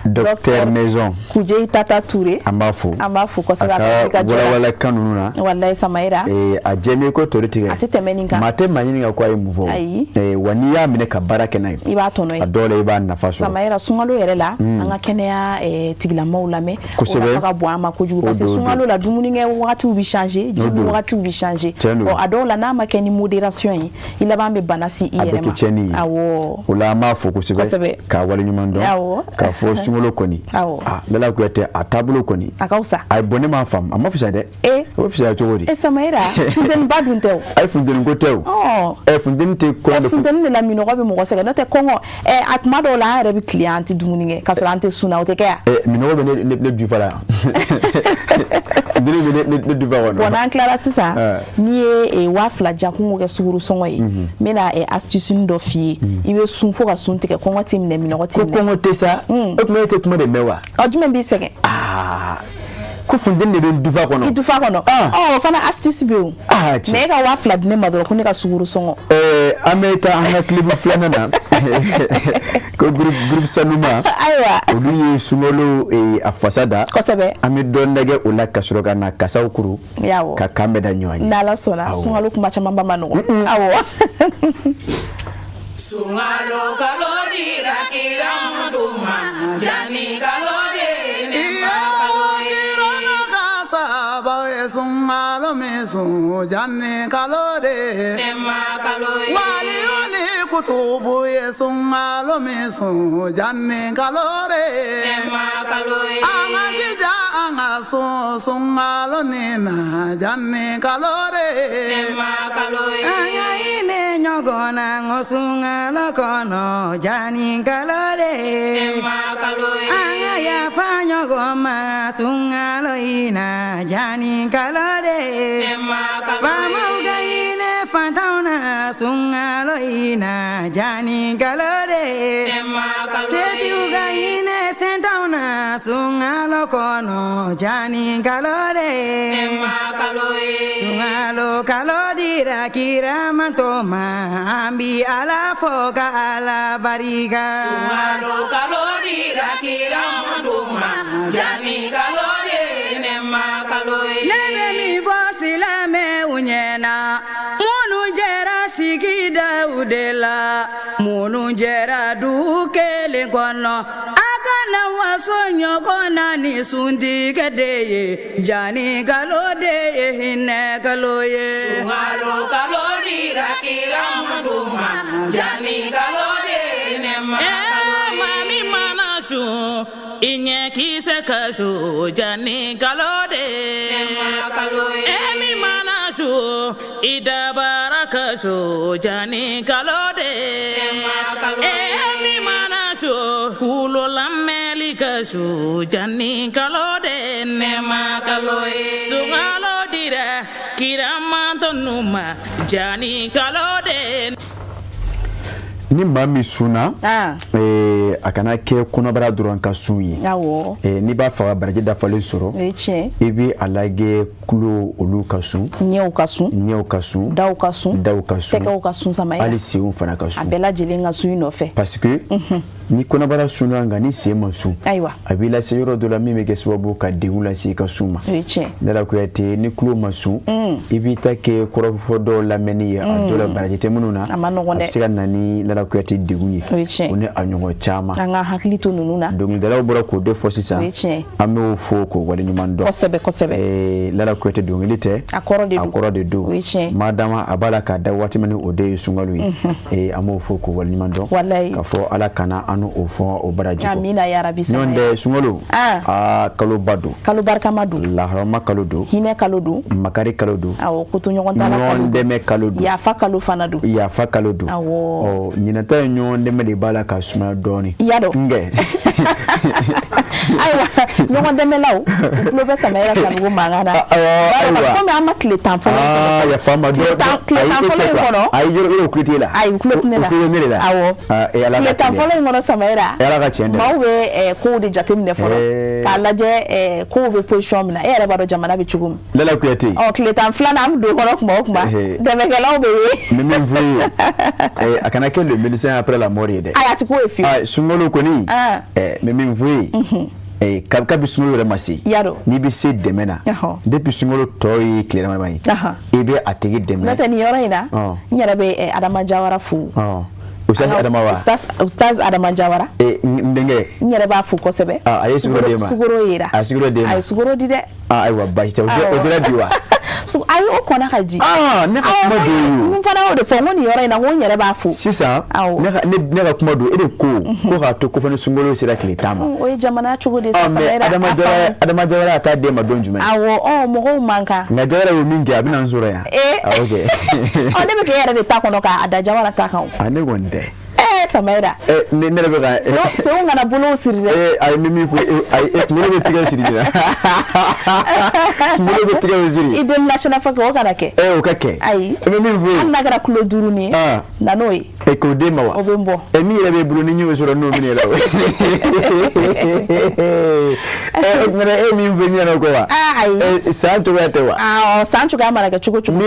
S1: Docteur Maison
S2: Kuje Tata Touré,
S1: an b'a fo.
S2: An b'a fo kosɛbɛ.
S1: A ka walawalakan ninnu na.
S2: Walayi Samayira.
S1: A jɛlen ko tori tigɛ.
S2: A tɛ tɛmɛ nin kan.
S1: Maa tɛ maa ɲininka ko a ye mun fɔ.
S2: Ayi.
S1: Wa n'i y'a minɛ ka baara kɛ n'a ye,
S2: i b'a tɔnɔ ye.
S1: A dɔw la i b'a nafa sɔrɔ.
S2: Samayira, sunkalo yɛrɛ la, an ka kɛnɛya tigilamɔgɔw lamɛn.
S1: Kosɛbɛ.
S2: O nafa ka bon an ma kojugu, parce que sunkalo la, dumunikɛ wagatiw bɛ changer, ji wagatiw bɛ changer. Ɔ, a dɔw la, n'a ma kɛ ni modération ye, i laban bɛ bana si i yɛrɛ ma.
S1: A bɛ kɛ tiɲɛni ye.
S2: Awɔ.
S1: O la an b'a fo kosɛbɛ. K'a waleɲuman dɔn.
S2: Awɔ.
S1: K'a fɔ sunkalo kɔni.
S2: Awɔ.
S1: Ah, Lala Kuyate, a taabolo kɔni.
S2: A ka fisa.
S1: Ayi, bon, ne m'a faamu, a ma fisaya dɛ.
S2: E.
S1: O bɛ fisaya cogo di?
S2: E Samayira, funteni ba dun tɛ o.
S1: Ayi, funteni ko tɛ o.
S2: Ɔ.
S1: Ɛ, funteni tɛ kɔngɔ bɛ.
S2: Funteni de la minɔgɔ bɛ mɔgɔ sɛgɛn, n'o tɛ kɔngɔ ɛ a tuma dɔw la, an yɛrɛ bɛ tilen, an tɛ dumuni kɛ k'a sɔrɔ an tɛ sun na, o tɛ kɛ yan.
S1: Ɛ, minɔgɔ bɛ ne jufa la yan. Funteni bɛ ne jufa kɔnɔ.
S2: Bon, n'an tilara sisan, n'i ye 2000 jakun kɛ sukaro sɔngɔ ye, n bɛna astuce dɔ f'i ye. I bɛ sun fo ka sun tigɛ, kɔngɔ t'i minɛ, minɔgɔ t'i minɛ.
S1: Ko kɔngɔ tɛ sa. O tuma e tɛ kuma de mɛn wa?
S2: Ɔ, jumɛn b'i sɛgɛn?
S1: Aa, ko funteni de bɛ n dufa kɔnɔ.
S2: I dufa kɔnɔ. Ɔ, o fana astuce bɛ yen. Mais e ka 2000 di ne ma dɔrɔn, ko ne ka sukaro sɔngɔ.
S1: An bɛ taa an ka clip filanan na, ko groupe Sanuma.
S2: Ayiwa.
S1: Olu ye sunkalo a fasa da.
S2: Kosɛbɛ.
S1: An bɛ dɔɔnin lajɛ o la ka sɔrɔ ka na kasaw kuru.
S2: Awɔ.
S1: Ka kan bɛ da ɲɔgɔn ye.
S2: N'Ala sɔnna, sunkalo kuma camanba ma nɔgɔn. Awɔ.
S7: Sunkalo kalo dira kira ma, jani kalo de nɛɛma kalo ye.
S3: Sunkalo min sun, jani kalo de
S7: nɛɛma kalo ye.
S3: Waliyu ni kutubu ye sunkalo min sun, jani kalo de
S7: nɛɛma kalo ye.
S3: An ka jija an ka sun sunkalo nin na, jani kalo de
S7: nɛɛma kalo ye.
S19: An ka hinɛ ɲɔgɔn na n ko sunkalo kɔnɔ, jani kalo de
S7: nɛɛma kalo ye.
S19: An ka yafa ɲɔgɔn ma sunkalo in na, jani kalo de
S7: nɛɛma kalo ye.
S19: Faamaw ka hinɛ fantanw na sunkalo in na, jani kalo de
S7: nɛɛma kalo ye.
S19: Setigiw ka hinɛ sentanw na sunkalo kɔnɔ, jani kalo de
S7: nɛɛma kalo ye.
S19: Sunkalo kalo dira kira mantɔn ma, an bi Ala fo ka Ala barika.
S7: Sunkalo kalo dira kira mantɔn ma, jani kalo.
S19: sigidaw de la minnu jɛra du kelen kɔnɔ a kana waso ɲɔgɔn na ni suntigɛ de ye jani kalo de ye hinɛ kalo ye.
S7: Sunkalo kalo dira kira ma jani kalo de ye nɛɛma kalo ye.
S20: Maa min mana sun i ɲɛkisɛ ka su jani kalo de
S7: nɛɛma kalo ye.
S20: E min mana sun i dabara ka su jani kalo de
S7: nɛɛma kalo ye.
S20: E min mana sun kulo lamɛli ka su jani kalo de
S7: nɛɛma kalo ye.
S20: Sunkalo dira kira mantɔnu ma jani kalo de.
S1: Ni maa min sunna, a kana kɛ kɔnɔbara dɔrɔn ka sun ye. N'i b'a fɛ ka baraji dafalen sɔrɔ, i bɛ a lajɛ tulo olu ka sun,
S2: ɲɛw ka sun,
S1: ɲɛw ka sun,
S2: daw ka sun,
S1: daw ka sun,
S2: tɛgɛw ka sun, Samayira,
S1: hali senw fana ka sun,
S2: a bɛɛ lajɛlen ka sun i nɔfɛ.
S1: Parce que ni kɔnɔbara sunna nka ni sen ma sun,
S2: ayiwa,
S1: a b'i lase yɔrɔ dɔ la min bɛ kɛ sababu ka degun lase i ka sun ma.
S2: O ye tiɲɛ.
S1: Lala Kuyate, ni tulo ma sun, i b'i ta kɛ kɔrɔfɔ dɔw lamɛnni ye, a dɔw la baraji tɛ minnu na,
S2: a ma nɔgɔn dɛ,
S1: a bɛ se ka na ni Lala Kuyate degun ye.
S2: O ye tiɲɛ.
S1: O ni a ɲɔgɔn caman.
S2: An ka hakili to ninnu na.
S1: Dɔnkilidalaw bɔra k'o de fɔ sisan.
S2: O ye tiɲɛ.
S1: An b'o fo k'o waleɲuman dɔn.
S2: Kosɛbɛ kosɛbɛ.
S1: Lala Kuyate, dɔnkili tɛ.
S2: A kɔrɔ de don.
S1: A kɔrɔ de don.
S2: O ye tiɲɛ.
S1: Madama a b'a la k'a da waati min ni o de ye sunkalo ye. An b'o fo k'o waleɲuman dɔn.
S2: Walayi.
S1: K'a fɔ Ala kana an n'o fɔ o baraji kɔ.
S2: Amina yarabi.
S1: Ɲɔgɔn tɛ sunkalo. Aa, kaloba don.
S2: Kalo barikama don.
S1: Laharama kalo don.
S2: Hinɛ kalo don.
S1: Makari kalo don.
S2: Awɔ, kotoɲɔgɔn t'a la kalo don.
S1: Ɲɔgɔn dɛmɛ kalo don.
S2: Yafa kalo fana don.
S1: Yafa kalo don.
S2: Awɔ.
S1: Ɔ, ɲinan ta ye ɲɔgɔn dɛmɛ de b'a la ka sumaya dɔɔnin.
S2: I y'a dɔn.
S1: Nkɛ.
S2: Ayiwa, ɲɔgɔn dɛmɛlaw u tulo bɛ Samayira Sanogo mankan na.
S1: Ayiwa.
S2: Komi an ma tile 10 fɔlɔ.
S1: Aa, yafa n ma.
S2: Tile 10 fɔlɔ in kɔnɔ.
S1: Ayi, yɔrɔ u tulo t'e la.
S2: Ayi, u tulo tɛ ne la.
S1: U tulo bɛ ne de la.
S2: Awɔ. Tile 10 fɔlɔ in kɔnɔ, Samayira.
S1: Ala ka tiɲɛ dɛ.
S2: Maaw bɛ kow de jateminɛ fɔlɔ k'a lajɛ kow bɛ position min na, e yɛrɛ b'a dɔn jamana bɛ cogo min.
S1: Lala Kuyate.
S2: Ɔ, tile 12nan an bɛ don o kɔnɔ tuma o tuma, dɛmɛkɛlaw bɛ ye.
S1: N bɛ min f'i ye, a kana kɛ le médecin après la mort ye dɛ.
S2: Ayi, a ti k'o ye fiyewu.
S1: Sunkalo kɔni, n bɛ min f'i ye, kabi sunkalo yɛrɛ ma se, n'i bɛ se dɛmɛ na, depuis sunkalo tɔ ye tile dama ye, i bɛ a tigi dɛmɛ.
S2: N'o tɛ nin yɔrɔ in na, n yɛrɛ bɛ Adama Jawara fo.
S1: Ustaz Adama wa?
S2: Ustaz Adama Jawara.
S1: N denkɛ.
S2: N yɛrɛ b'a fo kosɛbɛ.
S1: A ye sukaro d'e ma.
S2: Sukaro yera.
S1: A ye sukaro d'e ma.
S2: A ye sukaro di dɛ.
S1: Ayiwa, baasi tɛ, o dira bi wa?
S2: Ayi, o kɔnna ka di.
S1: Ne ka kuma don.
S2: N fana y'o de fɔ, n ko nin yɔrɔ in na, n ko n yɛrɛ b'a fo.
S1: Sisan, ne ka kuma don, e de ko k'a to ko fɔ ni sunkalo sera tile 10 ma.
S2: O ye jamana cogo de sisan.
S1: Mais Adama Jawara a t'a d'e ma don jumɛn?
S2: Awɔ, ɔ, mɔgɔw man kan.
S1: Nka Jawara ye min kɛ, a bɛna n sɔrɔ yan. Ok.
S2: Ɔ, ne bɛ k'e yɛrɛ de ta kɔnɔ k'a da Jawara ta kan.
S1: Ne kɔni tɛ.
S2: Samayira.
S1: Ne yɛrɛ bɛ ka.
S2: Senw kana bolow siri dɛ.
S1: Ayi, n bɛ min fɔ, ayi, kunkolo bɛ tigɛ siri de la. Kunkolo bɛ tigɛ siri.
S2: I deli la fɔ kɛ, o kana kɛ.
S1: O ka kɛ.
S2: Ayi.
S1: N bɛ min fɔ ye.
S2: Hali n'a kɛra kilo 5 nin ye. Na n'o ye.
S1: K'o d'e ma wa?
S2: O bɛ n bɔ.
S1: Min yɛrɛ b'e bolo ni n y'o sɔrɔ n'o minɛ la o. O tuma e min fɔ n ɲɛna o kɔ wa?
S2: Ayi.
S1: San cogoya tɛ wa?
S2: Awɔ, san cogoya mana kɛ cogo cogo.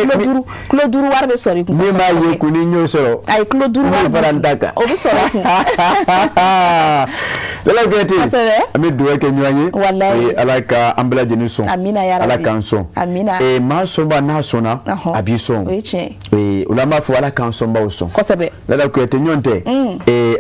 S2: Kilo 5 wari bɛ sɔrɔ i kun.
S1: Min b'a ye ko ni n y'o sɔrɔ.
S2: Ayi, kilo 5 wari.
S1: N fara n ta kan.
S2: O bɛ sɔrɔ i kun.
S1: Lala Kuyate.
S2: Kosɛbɛ.
S1: An bɛ dugawu kɛ ɲɔgɔn ye.
S2: Walayi.
S1: Ala ka an bɛɛ lajɛlen sɔn.
S2: Amina yarabi.
S1: Ala k'an sɔn.
S2: Amina.
S1: Maa sɔnba n'a sɔnna, a b'i sɔn.
S2: O ye tiɲɛ ye.
S1: O la an b'a fɔ Ala k'an sɔnbaw sɔn.
S2: Kosɛbɛ.
S1: Lala Kuyate, ɲɔgɔn tɛ.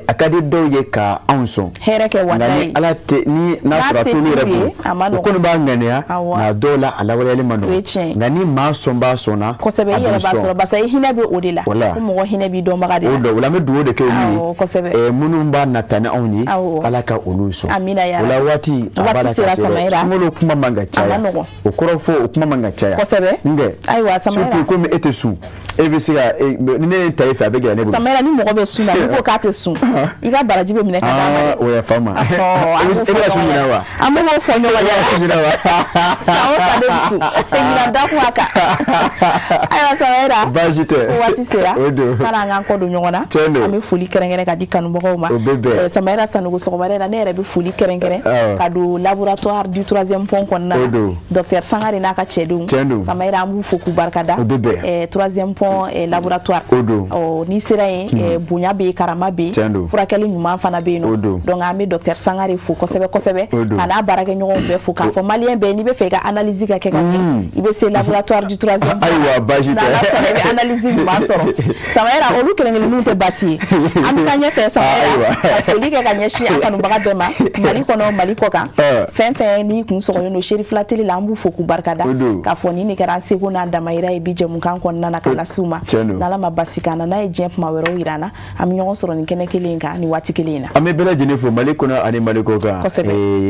S1: A ka di dɔw ye ka anw sɔn.
S2: Hɛrɛ kɛ walayi.
S1: Nka ni Ala tɛ ni n'a sɔrɔ a t'olu yɛrɛ bolo. O kɔni b'a ŋaniya. Nka dɔw la a lawaleyali ma nɔgɔn.
S2: O ye tiɲɛ ye.
S1: Nka ni maa sɔnba sɔnna.
S2: Kosɛbɛ, i yɛrɛ b'a sɔrɔ barisa i hinɛ bɛ o de la. Ko mɔgɔ hinɛ b'i dɔnbaga de la.
S1: O don o la an bɛ dugawu de kɛ olu ye.
S2: Awɔ, kosɛbɛ.
S1: Minnu b'a nata ni anw ye. Ala ka olu sɔn.
S2: Amina yarabi.
S1: O la waati a b'a la ka se sunkalo kuma man ka caya.
S2: A ma nɔgɔn.
S1: O kɔrɔ fɔ o kuma man ka caya.
S2: Kosɛbɛ.
S1: Nkɛ.
S2: Ayiwa Samayira.
S1: Surtout komi e tɛ sun. E bɛ se ka ni ne ye ta e fɛ, a bɛ gɛlɛya ne bolo.
S2: Samayira, ni mɔgɔ bɛ sun na, n'i ko k'a tɛ sun, i ka baraji bɛ minɛ ka d'a ma dɛ.
S1: O ya faamu. E bɛ sun ɲinan wa?
S2: An b'o fɔ ɲɔgɔn
S1: ye. E bɛ sun ɲinan wa?
S2: San o san ne bɛ sun. Ɲinan da kun a kan. Ayiwa Samayira.
S1: Baasi tɛ.
S2: O waati sera.
S1: O don.
S2: Sani an k'an kɔ don ɲɔgɔn na.
S1: Tiɲɛ don.
S2: An bɛ foli kɛrɛnkɛrɛn ka di kanubagaw ma.
S1: O bɛ bɛn.
S2: Samayira Sanogo, sɔgɔmada in na ne yɛrɛ bɛ foli kɛrɛnkɛrɛn ka don laboratoire du 3e pont kɔnɔna na.
S1: O don.
S2: Docteur Sangare n'a ka cɛdenw.
S1: Tiɲɛ don.
S2: Samayira, an b'u fo k'u barikada.
S1: O bɛ bɛn.
S2: 3e pont pont laboratoire.
S1: O don.
S2: Ɔ, n'i sera yen, bonya bɛ yen, karama bɛ yen, furakɛli ɲuman fana bɛ yen nɔ. Donc an bɛ docteur Sangare fo kosɛbɛ kosɛbɛ, ka n'a baarakɛɲɔgɔnw bɛɛ fo, k'a fɔ maliyɛn bɛɛ, n'i bɛ fɛ i ka analyse ka kɛ ka ɲɛ, i bɛ se laboratoire du troisième.
S1: Ayiwa, baasi tɛ.
S2: N'Ala sɔnna, i bɛ analyse ɲuman sɔrɔ. Samayɛra, olu kelen kelenninw tɛ baasi ye. An bɛ taa ɲɛfɛ, Samayɛra, ka foli kɛ ka ɲɛsin an kanubaga bɛɛ ma, Mali kɔnɔ, Mali kɔ kan. Fɛn fɛn n'i kun sɔgɔlen don Cherifila télé la, an b'u fo k'u barikada, k'a fɔ nin de kɛra an seko n'an damayira ye bi jɛmukan kɔnɔna na ka lase u ma. N'Ala ma basi k'an na, n'a ye diɲɛ kuma wɛrɛw yira an na, an bɛ ɲɔgɔn sɔrɔ nin kɛnɛ kelen in kan nin waati kelen in na.
S1: An bɛ bɛɛ lajɛlen fo Mali kɔnɔ ani Mali kɔ kan.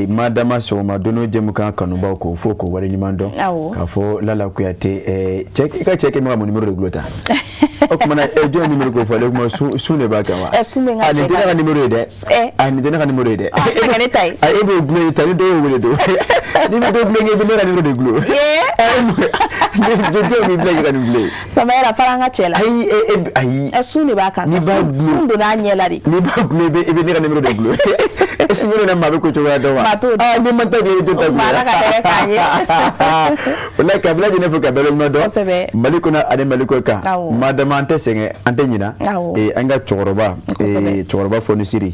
S1: Madama sɔgɔma don jɛmukan kanubaw k'o fo k'o waleɲuman dɔn. K'a fɔ Lala Kuyate, cɛ i ka cɛ kɛ ka mun numéro de gulo ta? O tuma na jɔn numéro ko fɔ ale kuma sun de b'a kan wa?
S2: Sun bɛ n ka
S1: cɛ. Nin tɛ ne ka numéro ye dɛ. A nin tɛ ne ka numéro ye dɛ.
S2: A tɛ kɛ ne ta ye.
S1: E b'o gulo ta ni dɔw y'o wele don. N'i bɛ dɔ gulo i bɛ ne ka numéro de gulo. Jɔn b'i bila i ka nin gulo ye?
S2: Samayɛra, fara an ka cɛ la.
S1: Ayi, ayi.
S2: Sun de b'a kan sa. Sun donna a ɲɛ la de.
S1: N'i b'a gulo i bɛ ne ka numéro de gulo. Sunkalo na maa bɛ ko cogoya dɔn wa?
S2: Maa t'o dɔn.
S1: N'i ma ta gulo i bɛ jɔn ta gulo?
S2: Ala ka hɛrɛ k'an ye.
S1: O la ka bɛɛ lajɛlen fo ka bɛɛ waleɲuman dɔn.
S2: Kosɛbɛ.
S1: Mali kɔnɔ ani Mali kɔ kan. Madama an tɛ sɛgɛn, an tɛ ɲina. An ka cɛkɔrɔba, cɛkɔrɔba Fonisiri.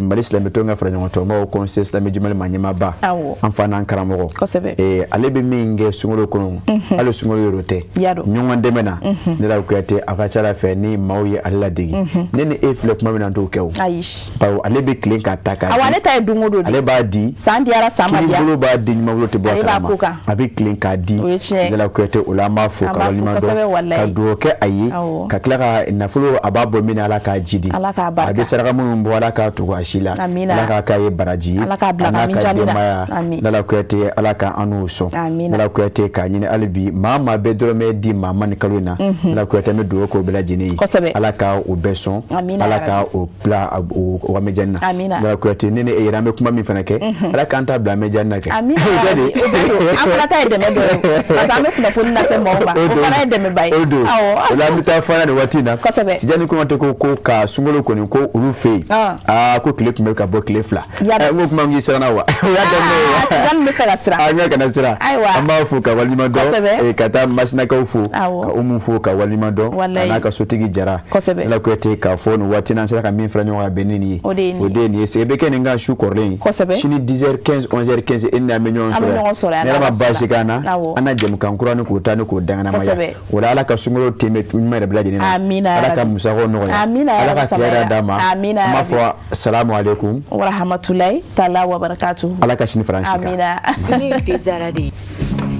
S1: Mali silamɛtɔn ka fara ɲɔgɔn tɔnbaw conseil islamique du Mali ma ɲɛmaaba. An fa n'an karamɔgɔ.
S2: Kosɛbɛ.
S1: Ale bɛ min kɛ sunkalo kɔnɔ, hali sunkalo yɛrɛ tɛ. Ɲɔgɔn dɛmɛ na. Lala Kuyate, a ka ca la fɛ ni maaw ye ale ladege. Ne ni e filɛ kuma min na, an t'o kɛ o.
S2: Ayi.
S1: Bawo ale bɛ tilen ka ta k'a di.
S2: Awɔ, ale ta ye don o don de.
S1: Ale b'a di.
S2: San diyara, san ma diya.
S1: Kini bolo b'a di, ɲuman bolo tɛ bɔ a kalama.
S2: Ale b'a ko kan.
S1: A bɛ tilen k'a di.
S2: O ye tiɲɛ ye.
S1: Lala Kuyate, o la an b'a fo ka waleɲuman dɔn. Ka dugawu kɛ a ye. Ka tila ka nafolo a b'a bɔ min na, Ala k'a jidi.
S2: Ala k'a barika.
S1: A bɛ saraka minnu bɔ, Ala k'a tugu a si la.
S2: Amina.
S1: Ala k'a k'a ye baraji ye.
S2: Ala k'a bila ka
S1: A n'a ka
S2: minjani na.
S1: denbaya.
S2: Ami.
S1: Lala Kuyate, Ala ka an n'u sɔn.
S2: Amina.
S1: Lala Kuyate, k'a ɲini hali bi maa maa bɛ dɔrɔmɛ di maa ma nin kalo in na. Lala Kuyate, an bɛ dugawu k'o bɛɛ lajɛlen ye.
S2: Kosɛbɛ.
S1: Ala ka o bɛɛ sɔn.
S2: Amina.
S1: Ala ka o bila o ka mɛjani na.
S2: Amina.
S1: Lala Kuyate, ne ni e yɛrɛ an bɛ kuma min fana kɛ, Ala k'an ta bila mɛjani na kɛ.
S2: Amina. An fana ta ye dɛmɛ dɔ ye, parce que an bɛ kunnafoni lase maaw ma, o fana ye dɛmɛba ye.
S1: O don.
S2: Awɔ.
S1: O la an bɛ taa fana nin waati in na.
S2: Kosɛbɛ.
S1: Tijani Kɔnate ko ka sunkalo kɔni ko olu fɛ yen. Aa, ko tile tun bɛ ka bɔ tile 2. N ko kuma k'i siranna wa? O y'a daminɛ ye wa?
S2: Tijani bɛ fɛ ka siran.
S1: A ɲɛ kana siran.
S2: Ayiwa.
S1: An b'a fo ka waleɲuman dɔn.
S2: Kosɛbɛ.
S1: Ka taa Masinakaw fo.
S2: Awɔ.
S1: Ka Umu fo ka waleɲuman dɔn.
S2: Walayi.
S1: A n'a ka sotigi Jara.
S2: Kosɛbɛ.
S1: Lala Kuyate, k'a fɔ nin waati n'an sera ka min fara ɲɔgɔn kan bɛn ni nin ye.
S2: O de ye nin ye.
S1: O de ye nin ye. Sɛgɛn bɛ kɛ nin kan su kɔrɔlen ye.
S2: Kosɛbɛ.
S1: Sini 10h15, 11h15 e ni an bɛ ɲɔgɔn
S2: An bɛ ɲɔgɔn sɔrɔ yan,
S1: Ni Ala ma
S2: n'Ala sɔnna.
S1: baasi k'an na.
S2: Awɔ.
S1: An na jɛmukan kura ni k'o ta ni k'o danganamaya.
S2: Kosɛbɛ.
S1: O la Ala ka sunkalo tɛmɛ ɲuman yɛrɛ bɛɛ lajɛlen na.
S2: Amina ya
S1: Ala ka
S2: Rabi.
S1: musakaw nɔgɔya.
S2: Amina ya
S1: Ala ka
S2: Rabi,
S1: tile yɛrɛ d'an ma.
S2: Amina ya
S1: An b'a
S2: Rabi.
S1: fɔ salamu aleykum.
S2: Wa rahmatulahi taala wa barakatuhu.
S1: Ala ka sini fara an si kan.
S2: Amina.
S8: Ne ye Dezara de ye,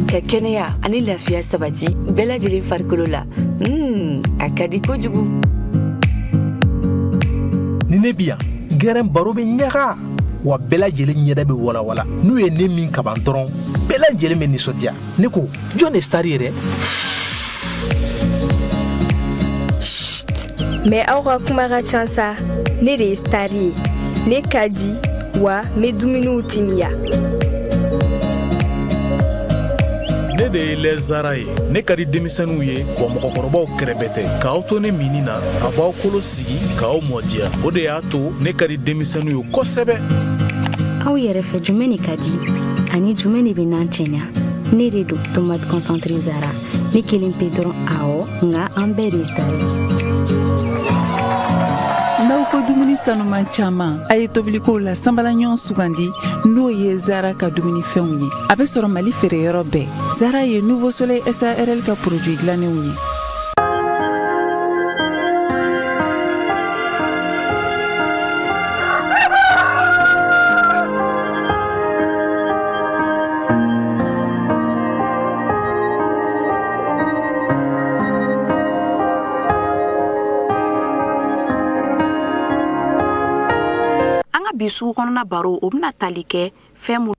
S8: ka kɛnɛya ani lafiya sabati bɛɛ lajɛlen farikolo la. A ka di kojugu.
S9: Ni ne bi yan, gɛrɛn baro bɛ ɲaga wa, bɛɛ lajɛlen ɲɛda bɛ walawala. N'u ye ne min kaban dɔrɔn, bɛɛ lajɛlen bɛ nisɔndiya. Ne ko jɔn de star ye dɛ?
S10: Mais aw ka kuma ka ca sa. Ne de ye star ye, ne ka di wa n bɛ dumuniw timiya.
S11: Ne de ye Lɛzara ye. Ne ka di denmisɛnninw ye, wa mɔgɔkɔrɔbaw kɛrɛbɛ tɛ. K'aw to ne minni na, a b'aw kolo sigi k'aw mɔdiya. O de y'a to ne ka di denmisɛnninw ye kosɛbɛ.
S12: Aw yɛrɛ fɛ, jumɛn de ka di ani jumɛn de bɛ n'an cɛɲa? Ne de don, tomate concentré Zara. Ne kelen pe dɔrɔn, awɔ, nka an bɛɛ de ye star ye.
S13: N'aw ko dumuni sanuman caman, a ye tobilikow la sanbalaɲɔgɔn sugandi, n'o ye Zara ka dumunifɛnw ye. A bɛ sɔrɔ Mali feereyɔrɔ bɛɛ. Zara ye Nouveau Soleil SARL ka produit dilannenw ye.
S2: An ka bi sugu kɔnɔna baro, o bɛna tali kɛ fɛn mun